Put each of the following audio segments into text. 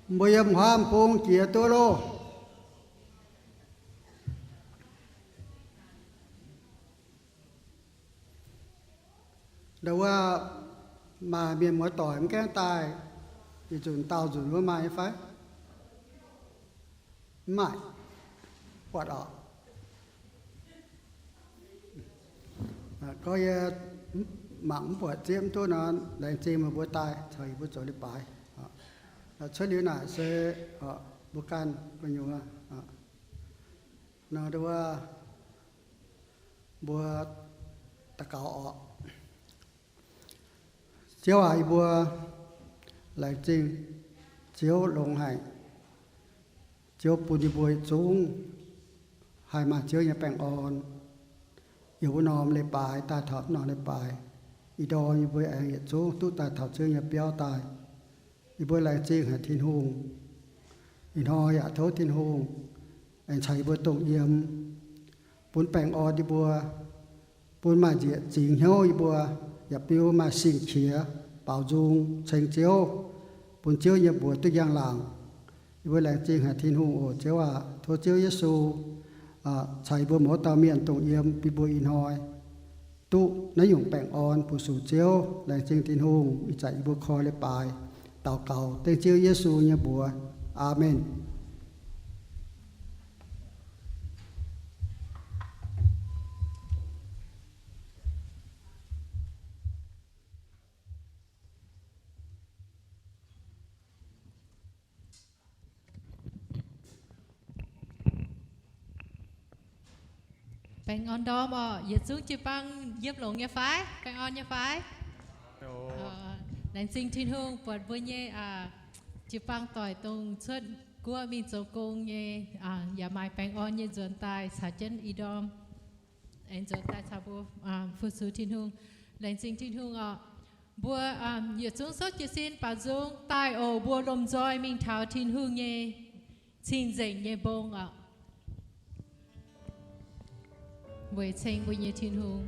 Mbuo yiem huaam bung jiex duqv loh. Ndau wuov maaih mienh muoz doic mv gaengh daaih, yietc nzunc daauh nzunc wuov maaih nyei fai? Mv maaih. Buatc oc. Gorngv yie mangc mv buatc zieqv mv duqv nor, laengz zingh meih mbuo daaih caux yie mbuo zoux leiz-baaix. Cuotv liuz naaic se mbuo ganh gu'nyuoz nor, ndau wuov mbuo daux gaux oc. Ziouv aac, yie mbuo laengz zingh Ziouv longx haic. Ziouv bun yie mbuo yietc zungv haih maaih Ziouv nyei baengh orn. Yiem wuov norm leiz-baaix daaih taux norm leiz-baaix, ih ndorm yie mbuo aengx yietc zungv duqv daaih taux Ziouv nyei biauv daaih. Yie mbuo laengz zingh haic Tin-Hungh. Ih hnoi yaac tov Tin-Hungh aengx caux yie mbuo dongh yiem, bun baengh orn yie mbuo, bun maaih nzieqc zingx hnyouv yie mbuo, yaac bun maaih sing-qiex, baaux nzung, ceng Ziouv, bun Ziouv nyei mbuox duqv njang-laangc. Yie mbuo laengz zingh haic Tin-Hungh oc. Ziouv aac, tov Ziouv Yesu caux yie mbuo mouz dauh mienh dongh yiem, bun mbuo ih hnoi duqv naaiv nyungc baengh orn fu-sux Ziouv. Laengz zingh Tin-Hungh. Ih zanc yie mbuo koi leiz-baaix daux gaux dengv Ziouv Yesu nyei mbuox. Aamen. Baengh orn ndorm oc. Yietc zungv jiu-baang yiem longx nyei fai? Baengh orn nyei fai? Laengz zingh Tin-Hungh buatc mbuo nyei jiu-baang doic dongh cuotv guoqv mingh zoux gong nyei, yaac maaih baengh orn nyei nzuonx daaih caux jienv ih ndorm aengx nzuonx daaih caux mbuo fu-sux Tin-Hungh. Laengz zingh Tin-Hungh oc. Mbuo yietc zungv souv jiez sin baaux nzung. Daaih oc, mbuo lomh nzoih mingh taux Tin-Hungh nyei cing-nzengc nyei mbong oc. Weic ceng mbuo nyei Tin-Hungh.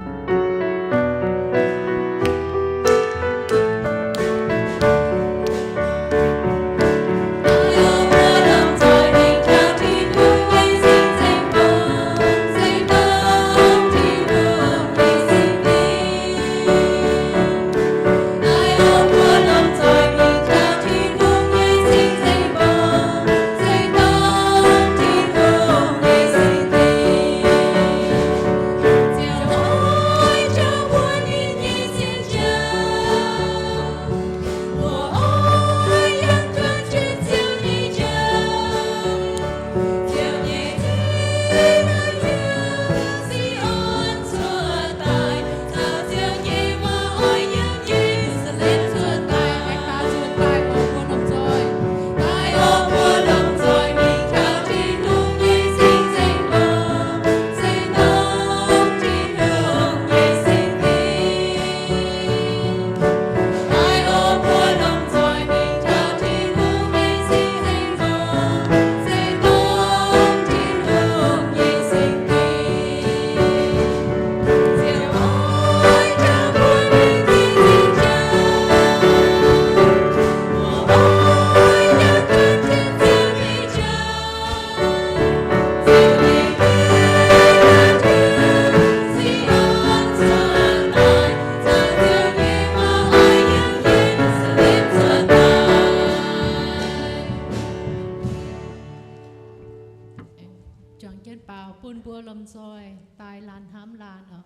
Juangc jienv baaux bun mbuo lomh nzoih daaih laanh hnamv laanh oc.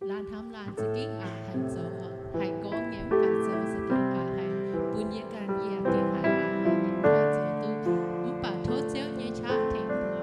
Laanh hnamv laanh za'gengh aqc haic zoux, haih gorngv nyei mv baac zoux za'gengh aqc haic. Bun yie ganh yie gengh haih aqc haic, yie mv haih zoux duqv. Mv baac tov Ziouv nyei qaqv tengx mbuo.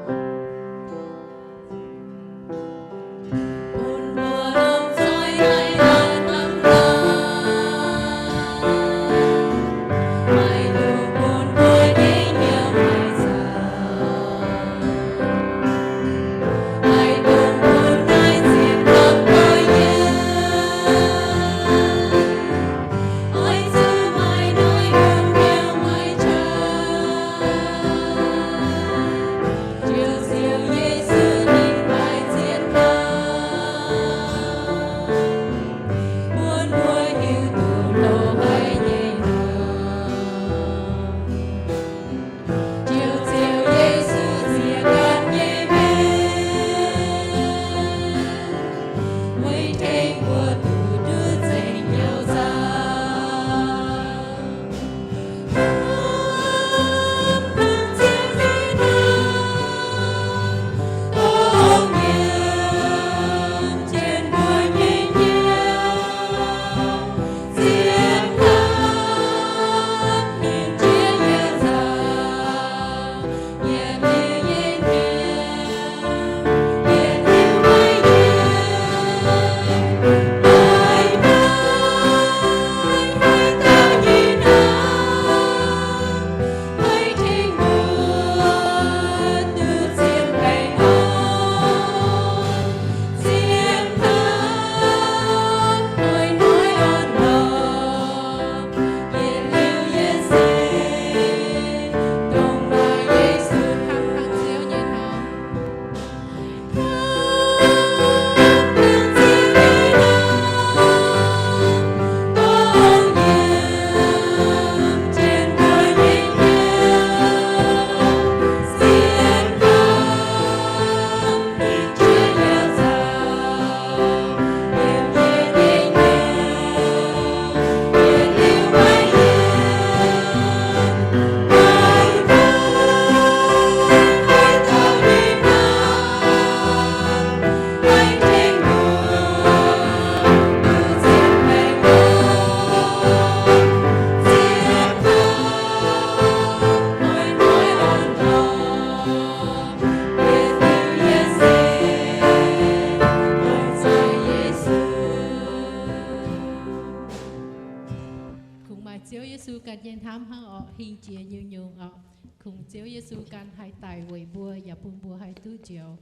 hnamv hnangv orqc, hingh jiex nyungc-nyungc orqc. Kungx Ziouv Yesu gan haih daic weic mbuo, yaac bun mbuo haih duqv njoux.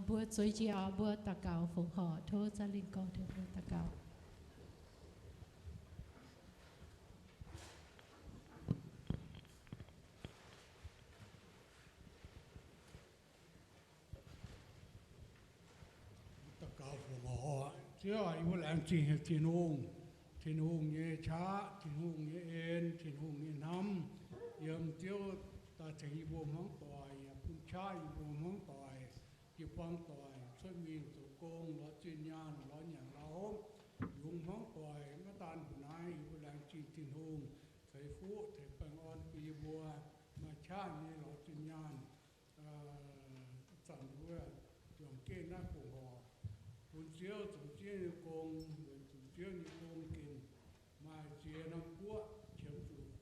Mbuo zueiz jiex orqc, mbuo daux gaux fongc horc. Tov Zanh Linh Gorx tengx mbuo daux gaux. Daux gaux fongc horc. Ziouv, yie mbuo laengz zingh haic Tin-Hungh, Tin-Hungh nyei qaqv, Tin-Hungh nyei en, Tin-Hungh nyei hnamv, yiem Ziouv daaih tengx yie mbuo hmuangv doic, yaac bun qaqv yie mbuo hmuangv doic, jiu-baang doic cuotv mingh zoux gong, lorz zinh nyaanh, lorz nyanc lorz hopv, yungz hmuangv doic. Maiv daan mbuo naaiv, yie mbuo laengz zingh Tin-Hungh ceix fuqv ceix baengh orn bun yie mbuo, maaih qaqv nyei lorz zinh nyaanh, zanc wuov juangc jienv naaiv fongc horc, bun Ziouv zoux Ziouv nyei gong, weic zuqc Ziouv nyei gong gengh maaih ziex norm guoqv qiemx zuqc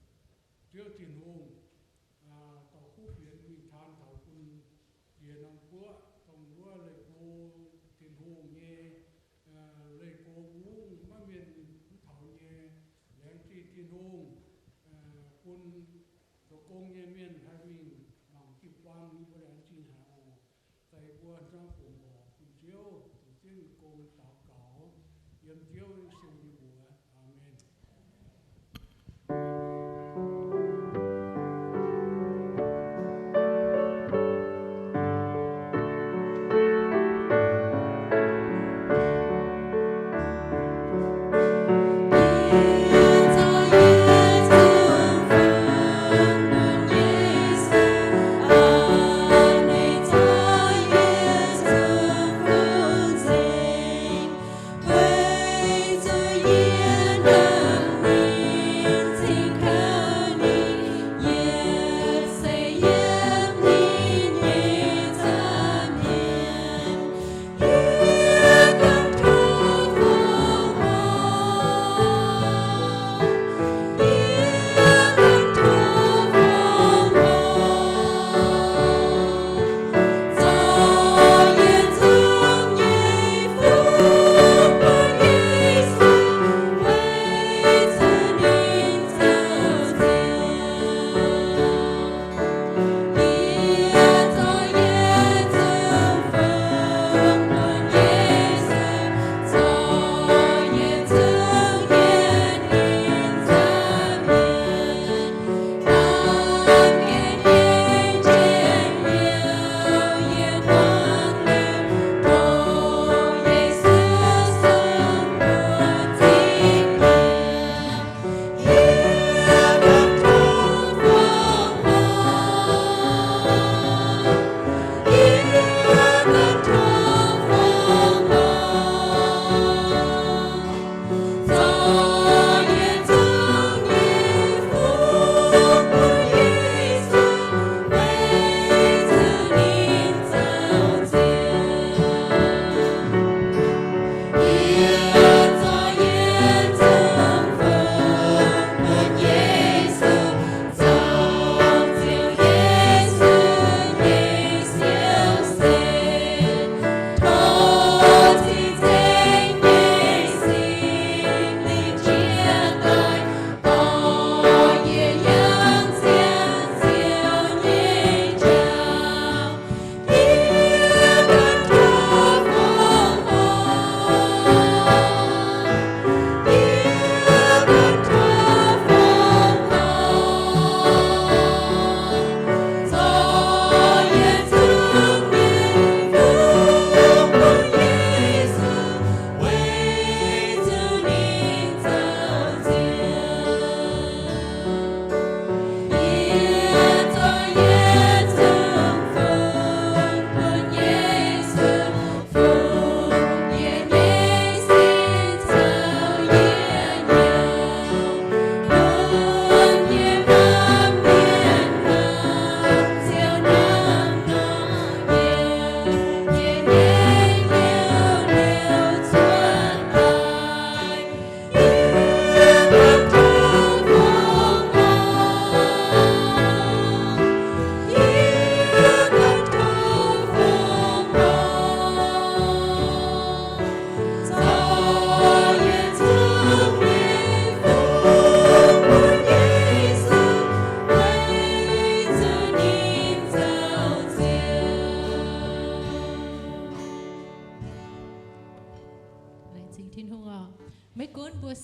Ziouv Tin-Hungh dorh kuv fienx mingh taan taux bun ziex norm guoqv, dongh wuov leih go Tin-Hungh nyei, leih go mungv maiv mienh mv taux nyei. Laengz zingh Tin-Hungh bun zoux gong nyei mienh haih mingh mangc jiu-baang. Yie mbuo laengz zingh haic oc. Daaih yie mbuo hnangv fongc horc bun Ziouv zoux Ziouv nyei gong daux gaux, yiem Ziouv Yesu nyei mbuox. Aamen.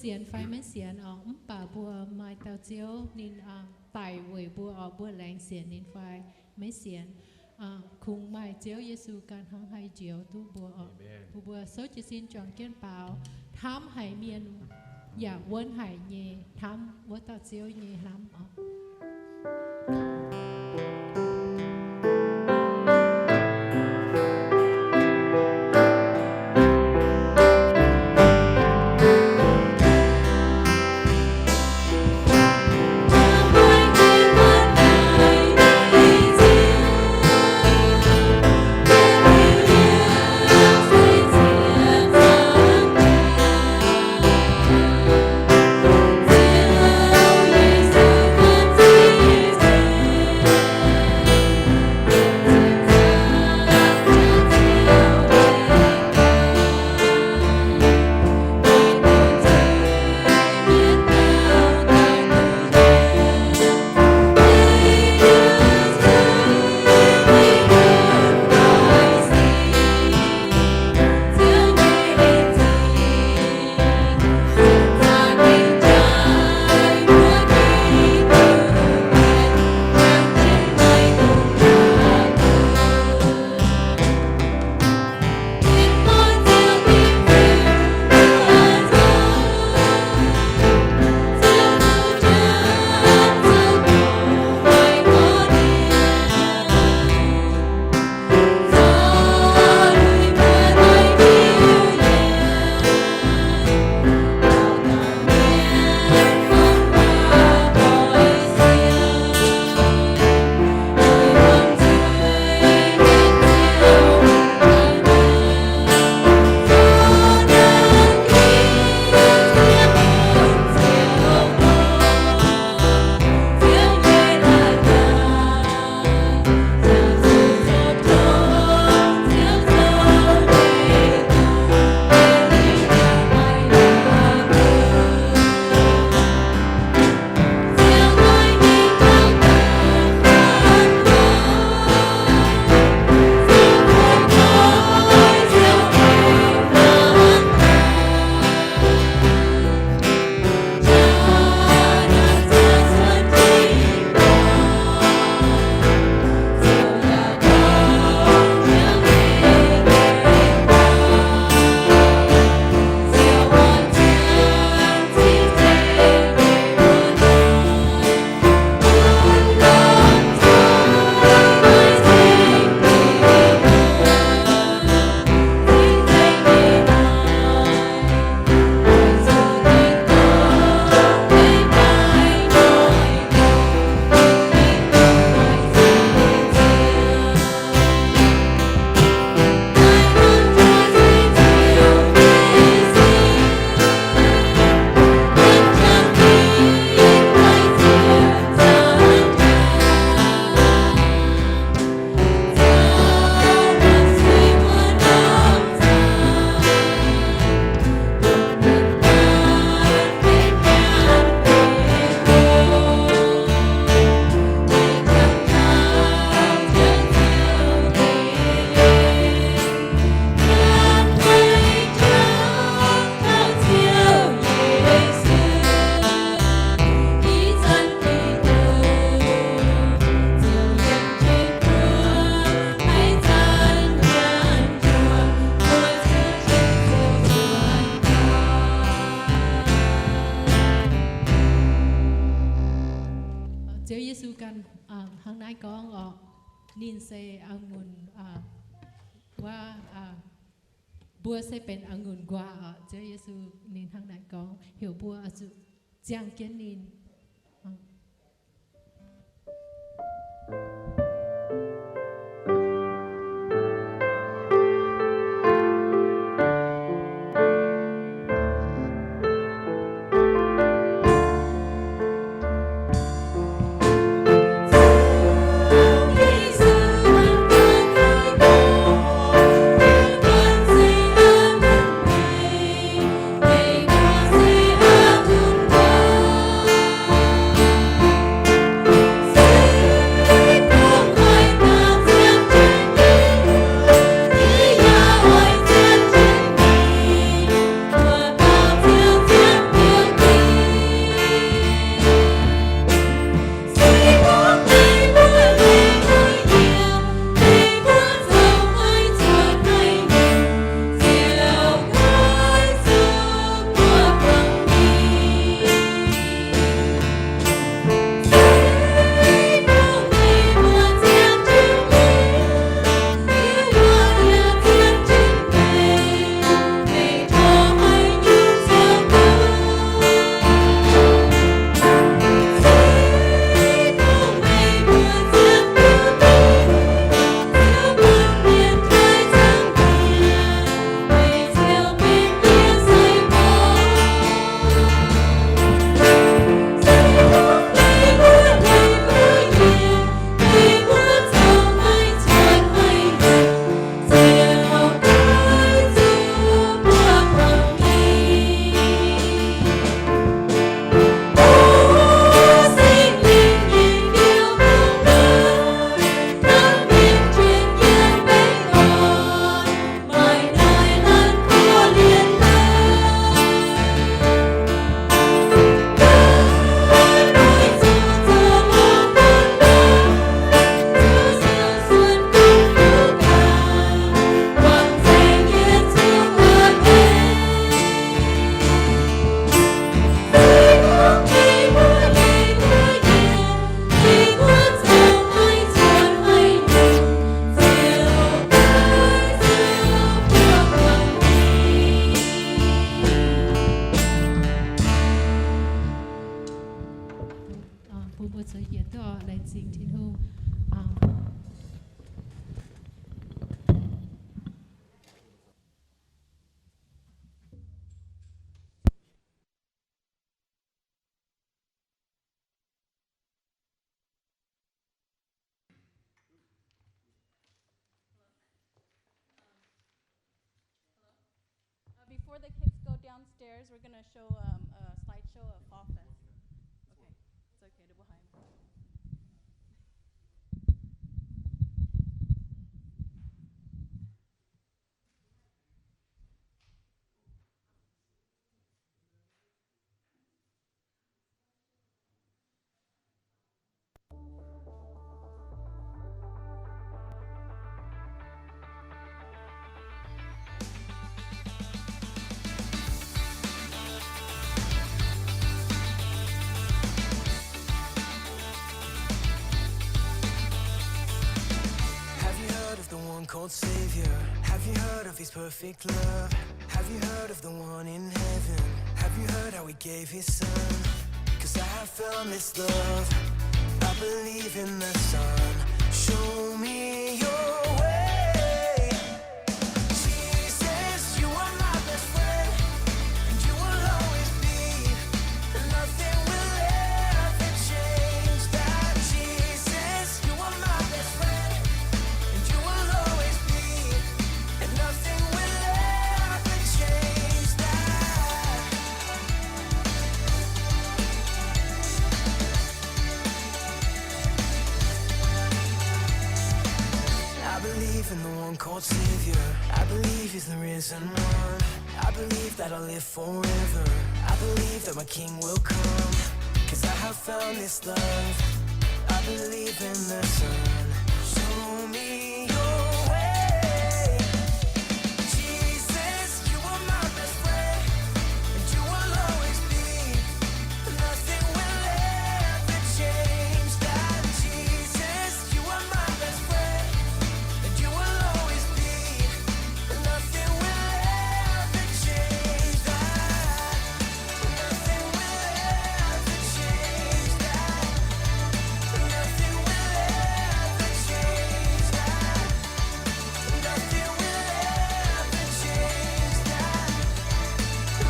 sienx fai maiv sienx oc. Mv baac mbuo maaih dauh Ziouv ninh daic weic mbuo oc. Mbuo laengz sienx ninh fai maiv sienx, kungx maaih Ziouv Yesu ganh hnangv haih njoux duqv mbuo oc. Mbuo souv jiez sin juangc jienv baaux, hnamv haic mienh yaac wuonv haic nyei, hnamv wuov dauh Ziouv nyei hnamv oc. Ziouv Yesu ganh hnangv naaiv gorngv oc. Ninh se a'ngunc, wuov, mbuo se benx a'ngunc nquaah oc. Ziouv Yesu ninh hnangv naaic gorngv, heuc mbuo oix zuqc ziangh jienv ninh. Mbuo, mbuo zueiz jienv duqv oc, laengz zingh Tin-Hungh. Uh, before the kids go downstairs, we're gonna show, um, a slideshow of Fall Fest. Okay, it's okay, 這部分。 Have you heard of the one called Savior? Have you heard of his perfect love? Have you heard of the one in heaven? Have you heard how he gave his son? 'Cause I have found this love. I believe in the Son. Show me your way. Jesus, you are my best friend, and you will always be. Nothing will ever change that. Jesus, you are my best friend, and you will always be. And nothing will ever change that. I believe in the one called Savior. I believe he's the risen one. I believe that I'll live forever. I believe that my King will come. 'Cause I have found this love. I believe in the Son. Show me your way. Jesus, you are my best friend, and you will always be. Nothing will ever change that. Jesus, you are my best friend, and you will always be. Nothing will ever change that. Nothing will ever change that. Nothing will ever change that. Nothing will ever change that.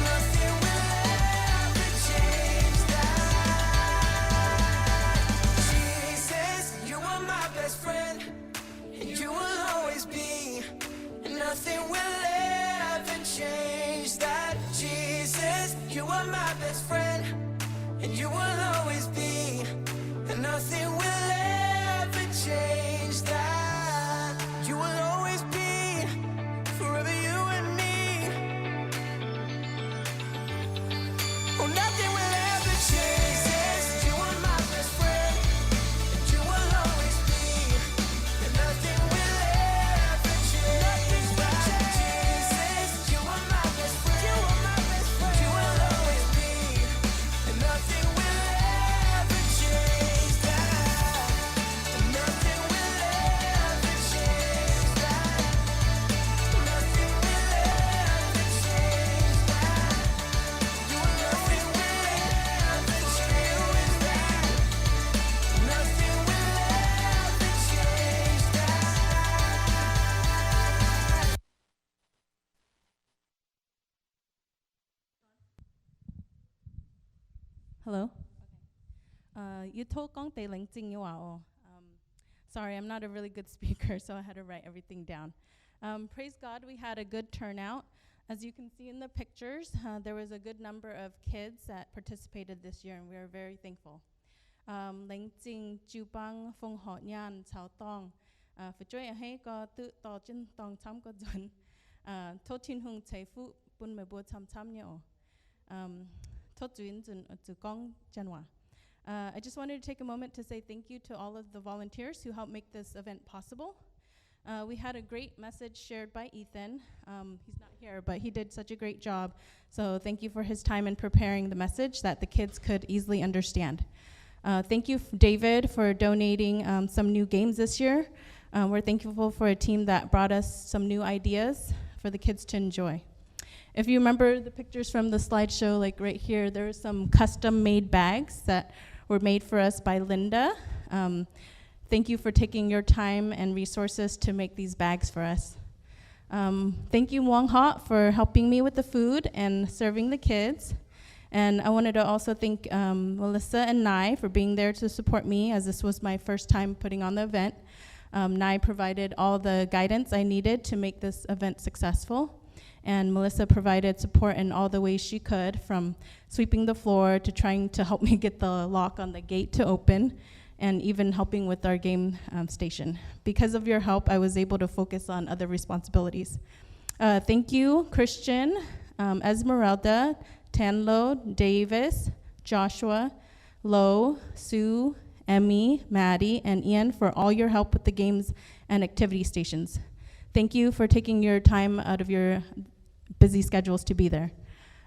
Nothing will ever change that. Jesus, you are my best friend, and you will always be. Nothing will ever change that. Jesus, you are my best friend, and you will always be. And nothing will ever change that. You will always be, forever you and me. Oh, nothing will ever change. Jesus, you are my best friend, and you will always be. And nothing will ever change. Nothing will change. Jesus, you are my best friend. You are my best friend. You will always be. And nothing will ever change that. And nothing will ever change that. Nothing will ever change that. Nothing will ever change that. Nothing will ever change that. Hello? Okay. Uh, yie tov gorngv deix laengz zingh nyei waac oc. Um, sorry, I'm not a really good speaker, so I had to write everything down. Um, praise God, we had a good turnout. As you can see in the pictures, uh, there was a good number of kids that participated this year, and we are very thankful. Um, laengz zingh jiu-baang fongc horc nyaanh caux dorngh, uh, fu'jueiv a'hneiv gorx duqv dorh jienv dorngh camv gorx nzuonx. Uh, tov Tin-Hungh ceix fuqv bun meih mbuo camv-camv nyei oc. Um, tov zuiz nzunc, zuqc gorngv janx waac. Uh, I just wanted to take a moment to say thank you to all of the volunteers who helped make this event possible. Uh, we had a great message shared by Ethan. Um, he's not here, but he did such a great job. So thank you for his time in preparing the message that the kids could easily understand. Uh, thank you, David, for donating, um, some new games this year. Um, we're thankful for a team that brought us some new ideas for the kids to enjoy. If you remember the pictures from the slideshow, like, right here, there were some custom-made bags that were made for us by Linda. Um, thank you for taking your time and resources to make these bags for us. Um, thank you, Muang Hot, for helping me with the food and serving the kids. And I wanted to also thank, um, Melissa and Nai for being there to support me, as this was my first time putting on the event. Um, Nai provided all the guidance I needed to make this event successful. And Melissa provided support in all the ways she could, from sweeping the floor to trying to help me get the lock on the gate to open, and even helping with our game, um, station. Because of your help, I was able to focus on other responsibilities. Uh, thank you, Christian, um, Esmeralda, Tanlo, Davis, Joshua, Lo, Sue, Emmy, Maddie, and Ian for all your help with the games and activity stations. Thank you for taking your time out of your busy schedules to be there.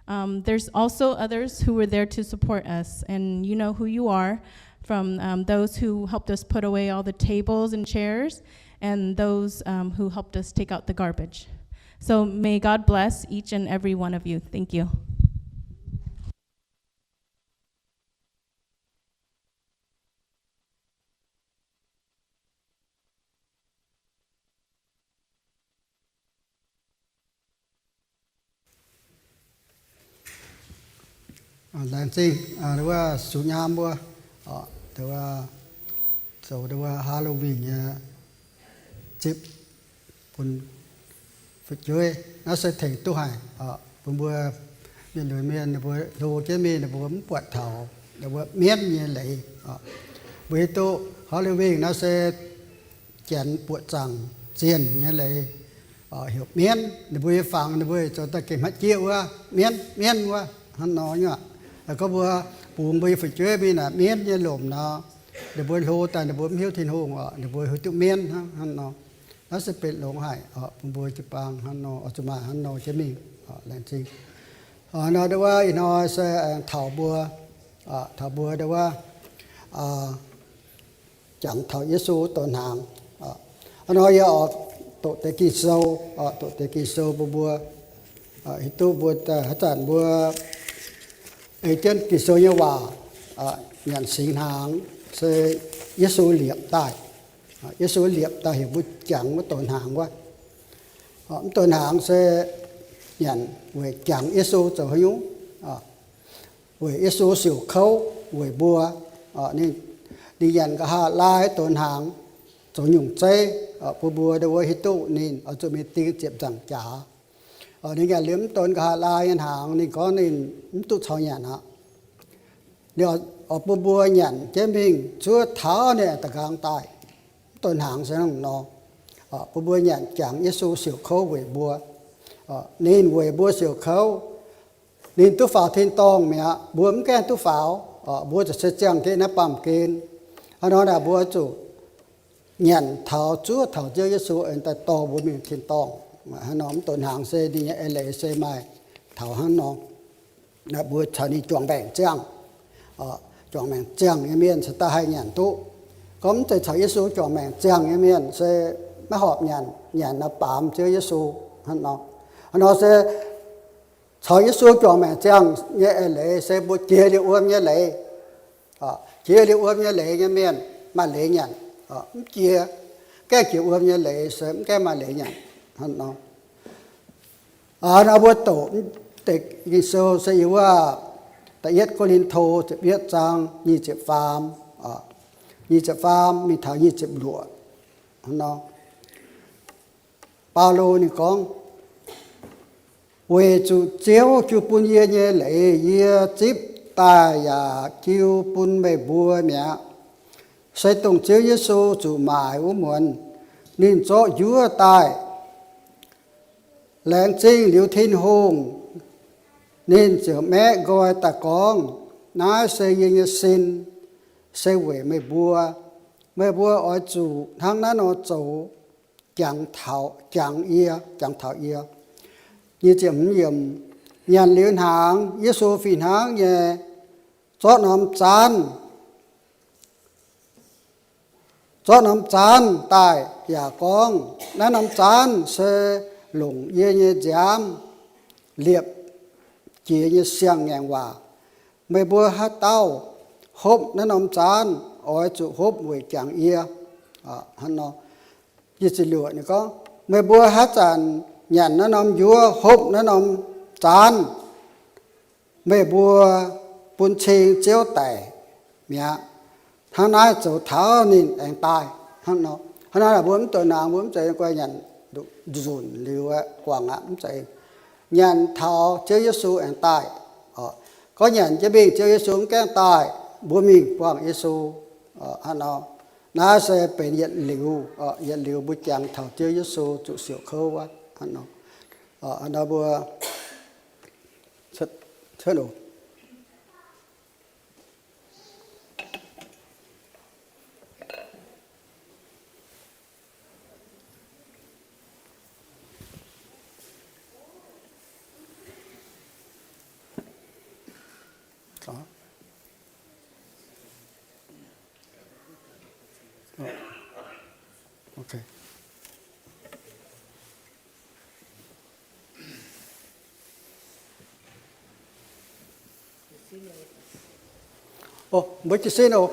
Um, there's also others who were there to support us, and you know who you are, from, um, those who helped us put away all the tables and chairs, and those, um, who helped us take out the garbage. So may God bless each and every one of you. Thank you. Laengz zingh, wuov sux nyaam mbuo, zoux wuov Halloween nyei zipv bun fu'jueiv. Naaiv se tengx duqv haic bun mbuo mienh lunx mienh, ninh mbuo hlo jienv mingh, ninh mbuo mv buatc taux ninh mbuo mienv nyei leiz. Mbuo hiuv duqv Halloween naaiv se janx buoqc zaangc zienh nyei leiz, heuc mienv. Ninh mbuo nyei fangx ninh mbuo zoux daaih gengh hmaiv jieqv wuov, mienv, mienv wuov, hnangv nor nyei. Gorngv mbuo bungx mbuo nyei fu'jueiv mingh naaic mienv nyei lomc nor, ninh mbuo hlo daaih ninh mbuo mv hiuv Tin-Hungh oc, ninh mbuo hiuv duqv mienv hnangv, hnangv nor. Naaiv se benx longx haic oc, bun mbuo jiu-baang hnangv nor, oix zuqc maaih hnangv nor jienv mingh oc. Laengz zingh. Nor ndau wuov ih hnoi se aengx taux mbuo, taux mbuo ndau wuov jangx taux Yesu douz hnaangx. Hnangv nor yie oix doqc deix Ging-Sou, doqc deix Ging-Sou bun mbuo hiuv duqv mbuo haaix zanc mbuo ei jienv Ging-Sou nyei waac nyanc singx hnaangx se Yesu liepc daaih. Yesu liepc daaih heuc mbuo jangx wuov douz hnaangx wuov. Wuov douz hnaangx se nyanc weic jangx Yesu zoux haaix nyungc? Weic Yesu siouc kouv weic mbuo. Ninh, ninh nyanc nqa'haav laai douz hnaangx zoux nyungc zeiv bun mbuo ndau wuov hiuv duqv ninh oix zuqc mingh ding ziepc nzaangc jaax. Ninh nyanc liuz mv donx nqa'haav laai nyei hnaangx, ninh gorngv ninh mv duqv caux nyanc aqv. Ninh oix bun mbuo nyanc jienv mingh zuov taux ninh aengx da'nqaang daaih. Mv donx hnaangx se hnangv nor, bun mbuo nyanc jangx Yesu siouc kouv weic mbuo. Ninh weic mbuo siouc kouv, ninh duqv faaux tin-dorngh mi'aqv, mbuo mv gaengh duqv faaux. Mbuo ziouc se ziangh jienv naaiv baamh gen. Hnangv nor naaic mbuo zuqc nyanc taux zuov taux Ziouv Yesu aengx daaih dorh mbuo mingh tin-dorngh. Hnangv nor mv donx hnaangx se ninh nyei eix leiz se maaih taux hnangv nor. Naaiv mbuo caux ninh juangc maengc ziangh, juangc maengc ziangh nyei mienh se daaih haih nyanc duqv. Gorngv mv zeiz caux Yesu juangc maengc ziangh nyei mienh se maiv horpc nyanc, nyanc nor baamz Ziouv Yesu. Hnangv nor, hnangv nor se caux Yesu juangc maengc ziangh nyei eix leiz se mbuo jiex liuz wuom nyei leiz. Jiex liuz wuom nyei leiz nyei mienh maaih leiz nyanc. Mv jiex, gaengh jiex wuom nyei leiz se mv gaengh maaih leiz nyanc. Hnangv nor, nor mbuo doqc deix Ging-Sou se yiem wuov Da'yietv Ko^lin^to ziepc yietv zaang nyic ziepc faam, nyic ziepc faam mingh taux nyic ziepc luoqc. Hnangv nor, Baulo ninh gorngv, weic zuqc Ziouv jiu bun yie nyei leiz yie zipv daaih yaac jiu bun meih mbuo mi'aqv. Se dongh Ziouv Yesu zuqc maaic wuov muonz ninh zorqv njuov daaih. Laengz zingh liuz Tin-Hungh, ninh ziouc maeqv nqoi daaih gorngv, naaiv se yie nyei sin, se weic meih mbuo. Meih mbuo oix zuqc hnangv naaiv nor zoux, jangx taux, jangx yie, jangx taux yie. Nyic ziepc hmz yiemc, nyanc liuz hnaangx, Yesu fih hnangv nyei zorqv norm zaanv, zorqv norm zaanv daaih yaac gorngv, naaiv norm zaanv se longc yie nyei nziaamv liepc jiex nyei siang-ngaengc waac. Meih mbuo haaix dauh hopv naaiv norm zaanv, oix zuqc hopv weic jangx yie. Hnangv nor, nyic ziepc luoqc ninh gorngv, meih mbuo haaix zanc nyanc naaiv norm njuov, hopv naaiv norm zaanv, meih mbuo bun cing Ziouv daic mi'aqv. Hnangv naaiv zoux taux ninh aengx daaih. Hnangv nor, hnangv naaiv mbuo mv douc naanx, mbuo mv zeiz guai nyanc nzunc liuz guangc aqv, mv zeiz. Nyanc taux Ziouv Yesu aengx daaih. Gorngv nyanc jienv mingh Ziouv Yesu mv gaengh daaih, mbuo mingh buangh Yesu. Hnangv nor, naaiv se benx yietc liuz, yietc liuz mbuo jangx taux Ziouv Yesu zuqc siouc kouv wuov. Hnangv nor, mbuo Mbuo jiez sin oc.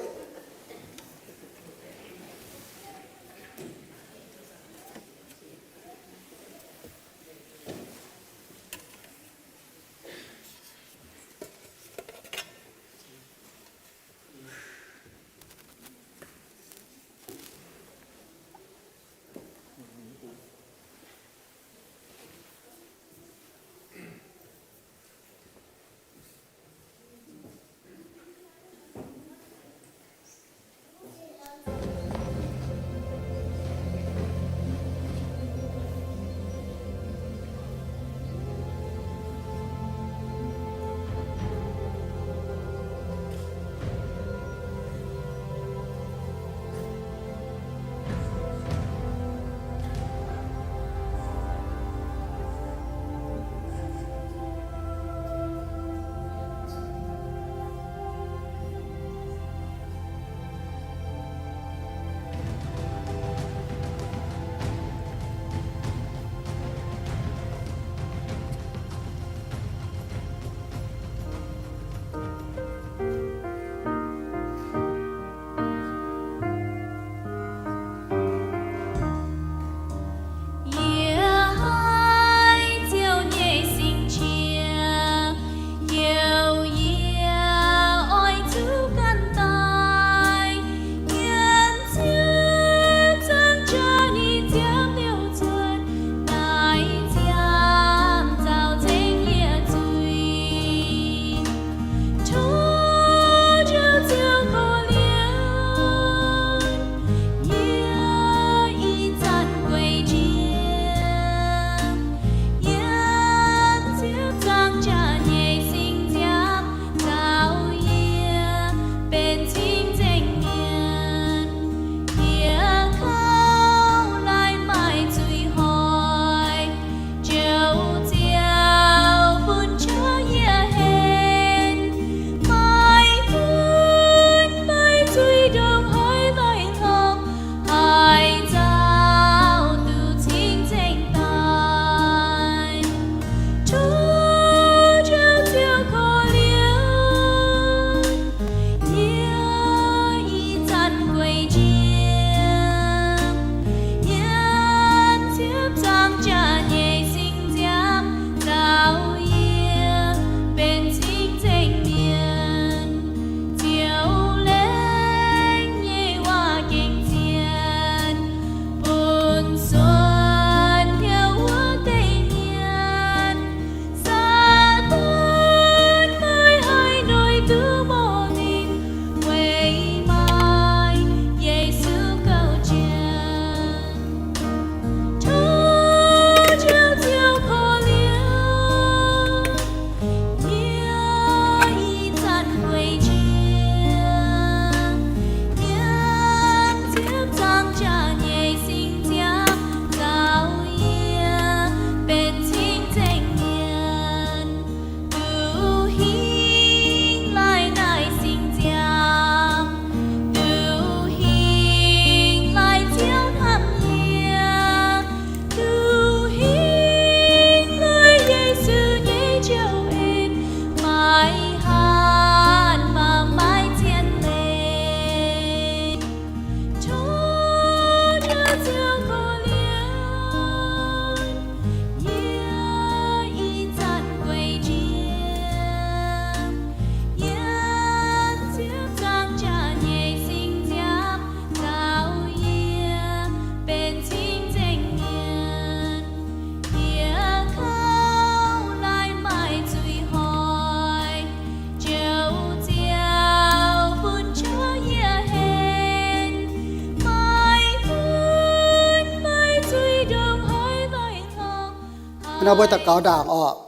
Nor mbuo daux gaux ndaangc orqc.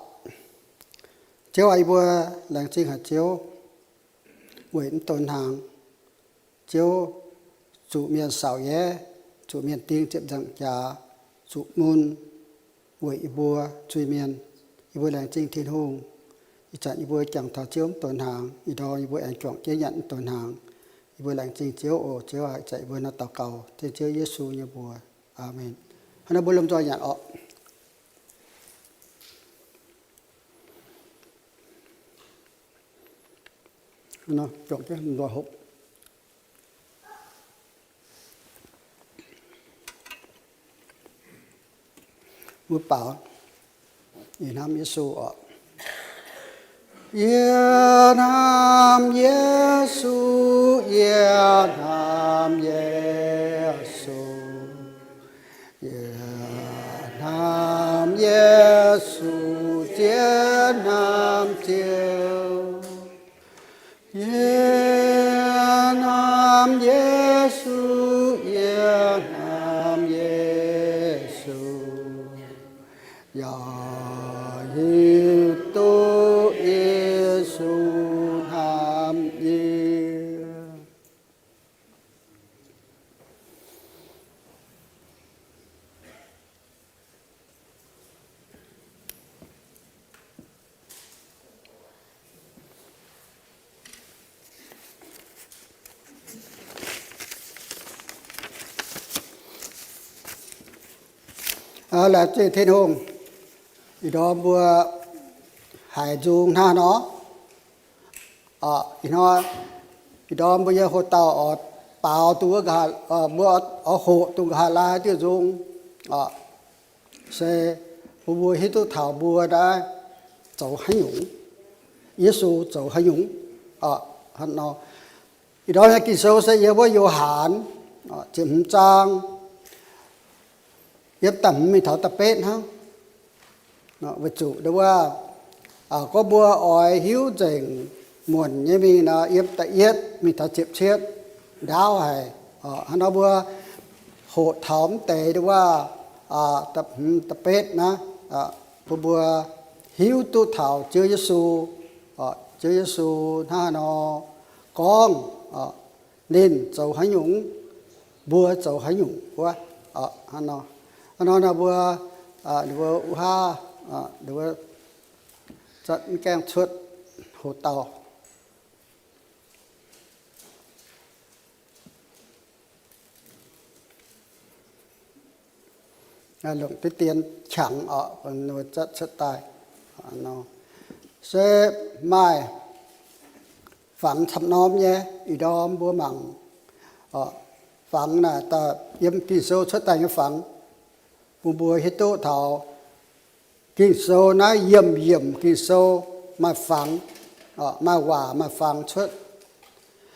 Ziouv aac, yie mbuo laengz zingh haic Ziouv weic mv donx hnaangx. Ziouv zuqc mienh saauc yaev, zuqc mienh ding ziepc nzaangc jaax, zuqc mun weic yie mbuo zuiz-mienh. Yie mbuo laengz zingh Tin-Hungh. Ih zanc yie mbuo jangx taux Ziouv mv donx hnaangx, ih ndorm yie mbuo aengx juangc jienv nyanc mv donx hnaangx. Yie mbuo laengz zingh Ziouv oc. Ziouv aac, ih zanc yie mbuo nor daux gaux dengv Ziouv Yesu nyei mbuox. Aamen. Hnangv naaiv mbuo lomh nzoih nyanc orqc. Mbuo baaux, yie hnamv Yesu oc. Yie hnamv Yesu, yie hnamv Yesu, yie hnamv Yesu, yie hnamv Ziouv. Yie hnamv Yesu, yie hnamv Yesu. Yaac hiuv duqv Yesu hnamv yie. Laengz zingh Tin-Hungh, ih ndorm mbuo haiz nzung hnangv nor. Ih hnoi, ih ndorm mbuo nyei hoc-dauh oix baaux duqv, mbuo oix hoqc duqv nqa'haav laai diuh nzung, se bun mbuo hiuv duqv taux mbuo naaiv zoux haaix nyungc, Yesu zoux haaix nyungc. Ih ndorm nyei Ging-Sou se yiem wuov Yo^han ziepc hmz zaang, yiem da'hmz mingh taux da'betv hnangv. Weic zuqc wuov, gorngv mbuo oix hiuv nzengc muonc nyei mingh nor, yiem da'yietv mingh taux ziepc cietv ndaauv haic. Hnangv nor mbuo hoqc taux mv deix wuov, da'hmz da'betv naaiv, bun mbuo hiuv duqv taux Ziouv Yesu, Ziouv Yesu hnangv haaix nor gorngv, ninh zoux haaix nyungc, mbuo zoux haaix nyungc wuov. Hnangv nor, hnangv nor mbuo, ninh mbuo wuov haav, ninh mbuo zatv mv gaengh cuotv hoc-dauh. Longc diqv dien qangx oc, zatv cuotv daaih. Se maaih fangx camv norm nyei, ih ndorm mbuo mangc, fangx naaic daaih yiem Ging-Sou cuotv daaih nyei fangx, bun mbuo hiuv duqv taux Ging-Sou naaiv yiemc yiemc Ging-Sou maaih fangx, maaih waac maaih fangx cuotv.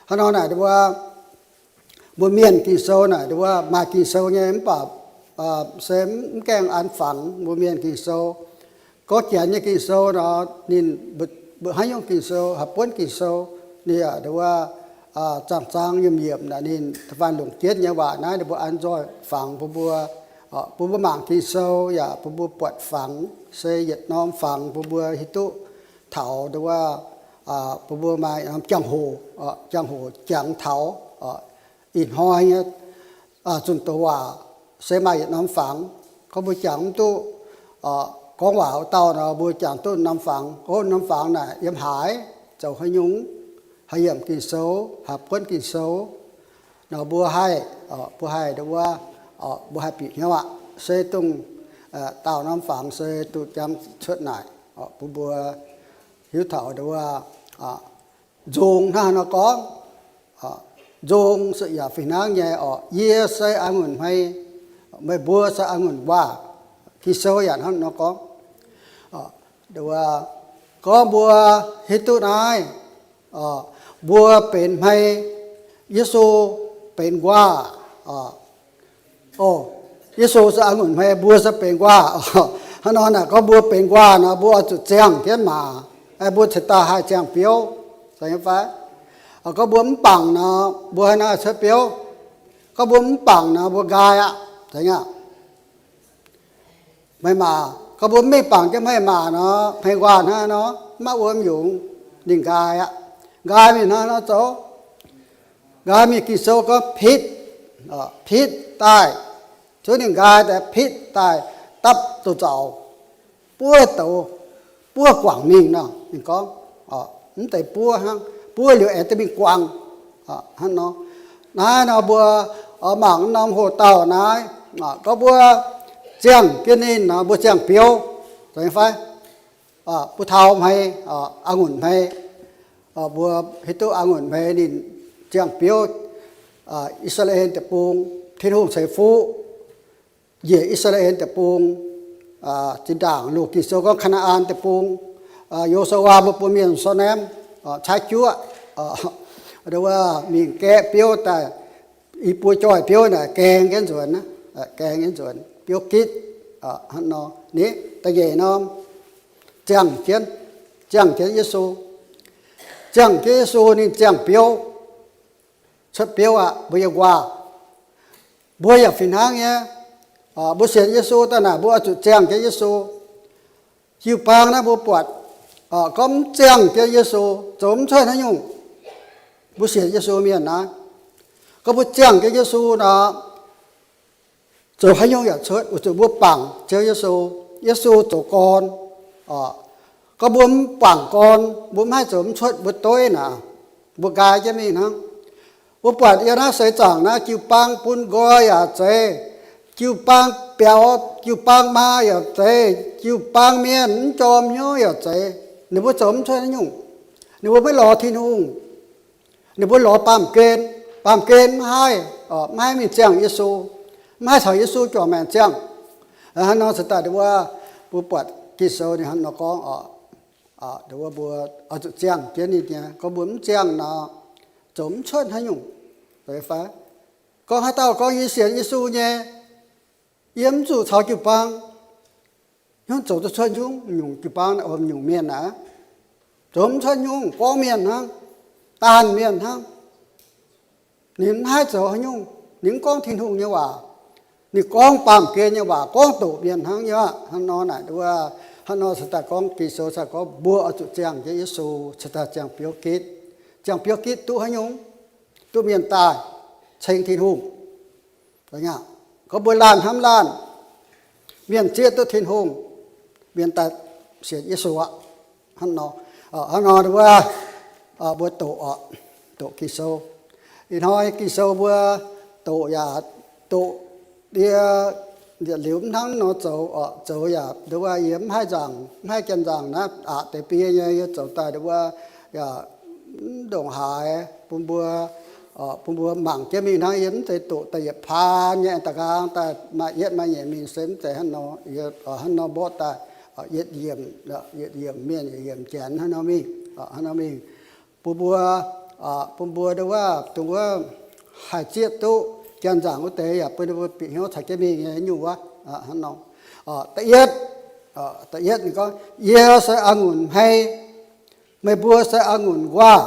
Hnangv nor naaic mbuo, mbuo mienh Ging-Sou naaic wuov maaih Ging-Sou nyei mv baac se mv gaengh an fangx mbuo mienh Ging-Sou. Gorngv Janx nyei Ging-Sou nor, ninh mbuoqc haaix nyungc Ging-Sou, haaix buonv Ging-Sou, ninh yaac wuov, zaang zaang yiemc yiemc naaic ninh da'faanh longc jienv nyei waac naaiv ninh mbuo an nzoih fangx bun mbuo, bun mbuo mangc Ging-Sou yaac bun mbuo buatc fangx, se yietc norm fangx bun mbuo hiuv duqv taux wuov, bun mbuo maaih norm jangx-hoc, jangx-hoc jangx taux ih hnoi nyei zunh doz waac se maaih yietc norm fangx. Gorngv mbuo jangx mv duqv, gorngv waac wuov dauh nor, mbuo jangx duqv norm fangx. Gorngv norm fangx naaic yiem haaix, zoux haaix nyungc, haaix yiemc Ging-Sou, haaix buonv Ging-Sou nor, mbuo haih, mbuo haih wuov, mbuo haih bieqc hnyouv aqv. Se dongh daauh norm fangx se duqv jangx cuotv naaic bun mbuo hiuv taux wuov, nzung hnangv haaix nor gorngv, nzung se yaac fih hnangv nyei oc. Yie se a'ngunc hmei, meih mbuo se a'ngunc waac. Ging-Sou yaac hnangv nor gorngv. Gorngv mbuo hiuv duqv naaiv, mbuo benx hmei, Yesu benx nquaah. O, Yesu se a'ngunc hmei, mbuo se benx nquaah. Hnangv nor naaic gorngv mbuo benx nquaah nor, mbuo oix zuqc ziangh jienv maaz, mbuo cingx daaih haih ziangh biouv. Zeiz nyei fai? Gorngv mbuo mv bangc nor, mbuo haaix nor cuotv biouv? Gorngv mbuo mv bangc nor, mbuo nqaai aqv. Zeiz nyei aqv. Meih maaz, Gorngv mbuo mv mingh bangc jienv hmei maac nor, hmei nquaah hnangv nor, maiv wuom yungz, ninh nqaai aqv. Nqaai mingh hnangv nor zoux. Nqaai mingh, Ging-Sou gorngv pitv, pitv daaih, zuov ninh nqaai daaih pitv daaih dapv douz-nzauc, buov douz, buov guangc mingh nor. Ninh gorngv, mv deix buov hnangv, buov liuz aengx duqv mingh guangc. Hnangv nor, naaiv nor mbuo mangc norm hoc-dauh naaiv, gorngv mbuo ziangh jienv ninh nor, mbuo ziangh biouv, fai mbuo taux hmei, a'ngunc hmei, mbuo hiuv duqv a'ngunc hmei ninh ziangh biouv I^saa^laa^en Deic-Bung. Tin-Hungh ceix fuqv njiec I^saa^laa^en Deic-Bung zinh ndaangc, lungh Ging-Sou gorngv Kaa^naa^an Deic-Bung, Yo^su^waa mbuo bun mienh Sou^nem caaiv juoqv, mingh gaeqv biouv daaih, i buo joih biouv naaic gaeng jienv nzuonx, gaeng jienv nzuonx, biouv gitv. Hnangv nor, ni da'nyeic norm, ziangh jienv, ziangh jienv Yesu, ziangh jienv Yesu ninh ziangh biouv, cuotv biouv aqv, mbuo yiem nquaah. Mbuo yaac fih hnangv nyei. Mbuo sienx Yesu daaih naaic, mbuo oix zuqc ziangh jienv Yesu. Jiu-baang naaiv mbuo buatc gorngv mv ziangh jienv Yesu, zoux mv cuotv haaix nyungc. Mbuo sienx Yesu mienh naaiv, gorngv mbuo ziangh jienv Yesu nor, zoux haaix nyungc yaac cuotv, weic zuqc mbuo bangc Ziouv Yesu. Yesu zoux gorn. Gorngv mbuo mv bangc gorn, mbuo mv haih zoux mv cuotv mbuo dueiv naaic, mbuo nqaai jienv mingh hnangv. Mbuo buatc yiem naaiv seix zaangc naaiv, jiu-baang bun nqoi yaac zeiz, jiu-baang biaux, jiu-baang maa yaac zeiz, jiu-baang mienh mv jorm hnyouv yaac zeiz, ninh mbuo zoux mv cuotv haaix nyungc. Ninh mbuo maiv lorz Tin-Hungh. Ninh mbuo lorz baamh gen. Baamh gen mv haih, mv haih mingh ziangh Yesu, mv haih caux Yesu juangc maengc ziangh. Hnangv nor se daaih wuov, mbuo buatc Ging-Sou ninh hnangv nor gorngv oc, wuov mbuo oix zuqc ziangh jienv ninh nyei. Gorngv mbuo mv ziangh nor, zoux mv cuotv haaix nyungc. Fai gorngv haaix dauh gorngv yie sienx Yesu nyei, yie mv zuqc caux jiu-baang hnyouv zoux duqv cuotv nyungc, nyungc jiu-baang, nyungc mienh aqv. Zoux mv cuotv nyungc, gorngv mienh hnangv, daanh mienh hnangv. Ninh mv haih zoux haaix nyungc. Ninh mv gorngv Tin-Hungh nyei waac. Ninh gorngv baamh gen nyei waac, gorngv doqc mienh hnangv nyei aqv. Hnangv nor naaic, hnangv nor cingx daaih gorngv Ging-Sou cingx gorngv mbuo oix zuqc ziangh jienv Yesu, cingx daaih ziangh biouv gitv. Ziangh biouv gitv duqv haaix nyungc? Duqv mienh daaih ceng Tin-Hungh. Gorngv mbuo laanh hnamv laanh, mienh zieqv duqv Tin-Hungh, mienh daaih sienx Yesu aqv. Hnangv nor, hnangv nor wuov, mbuo doqc oc, doqc Ging-Sou. Ih hnoi Ging-Sou mbuo doqc yaac doqc yie yietc liuz mv hnangv nor zoux oc. Zoux yaac nduov wuov yie mv haih nzaangc, mv haih janx nzaangc naaiv aqc deix biei nyei, yie zoux daaih nduov wuov yaac mv ndongc haaix bun mbuo, bun mbuo mangc jienv mingh hnangv. Yie mv zeiz doqc da'yietv paan nyei da'nqaang daaih maaih yietv maaih nyeic mingh se mv zeiz hnangv nor. Yie hnangv nor mborqv daaih yietc yiemc, yietc yiemc mienh, yietc yiemc janx hnangv nor mingh, hnangv nor mingh. Bun mbuo, bun mbuo nduov wuov, dongh wuov haih zieqv duqv janx nzaangc wuov deix yaac bun mbuo bieqc hnyouv caux jienv mingh nyei nyungc wuov. Hnangv nor, da'yietv, da'yietv ninh gorngv, yie se a'ngunc hmei, meih mbuo se a'ngunc nquaah.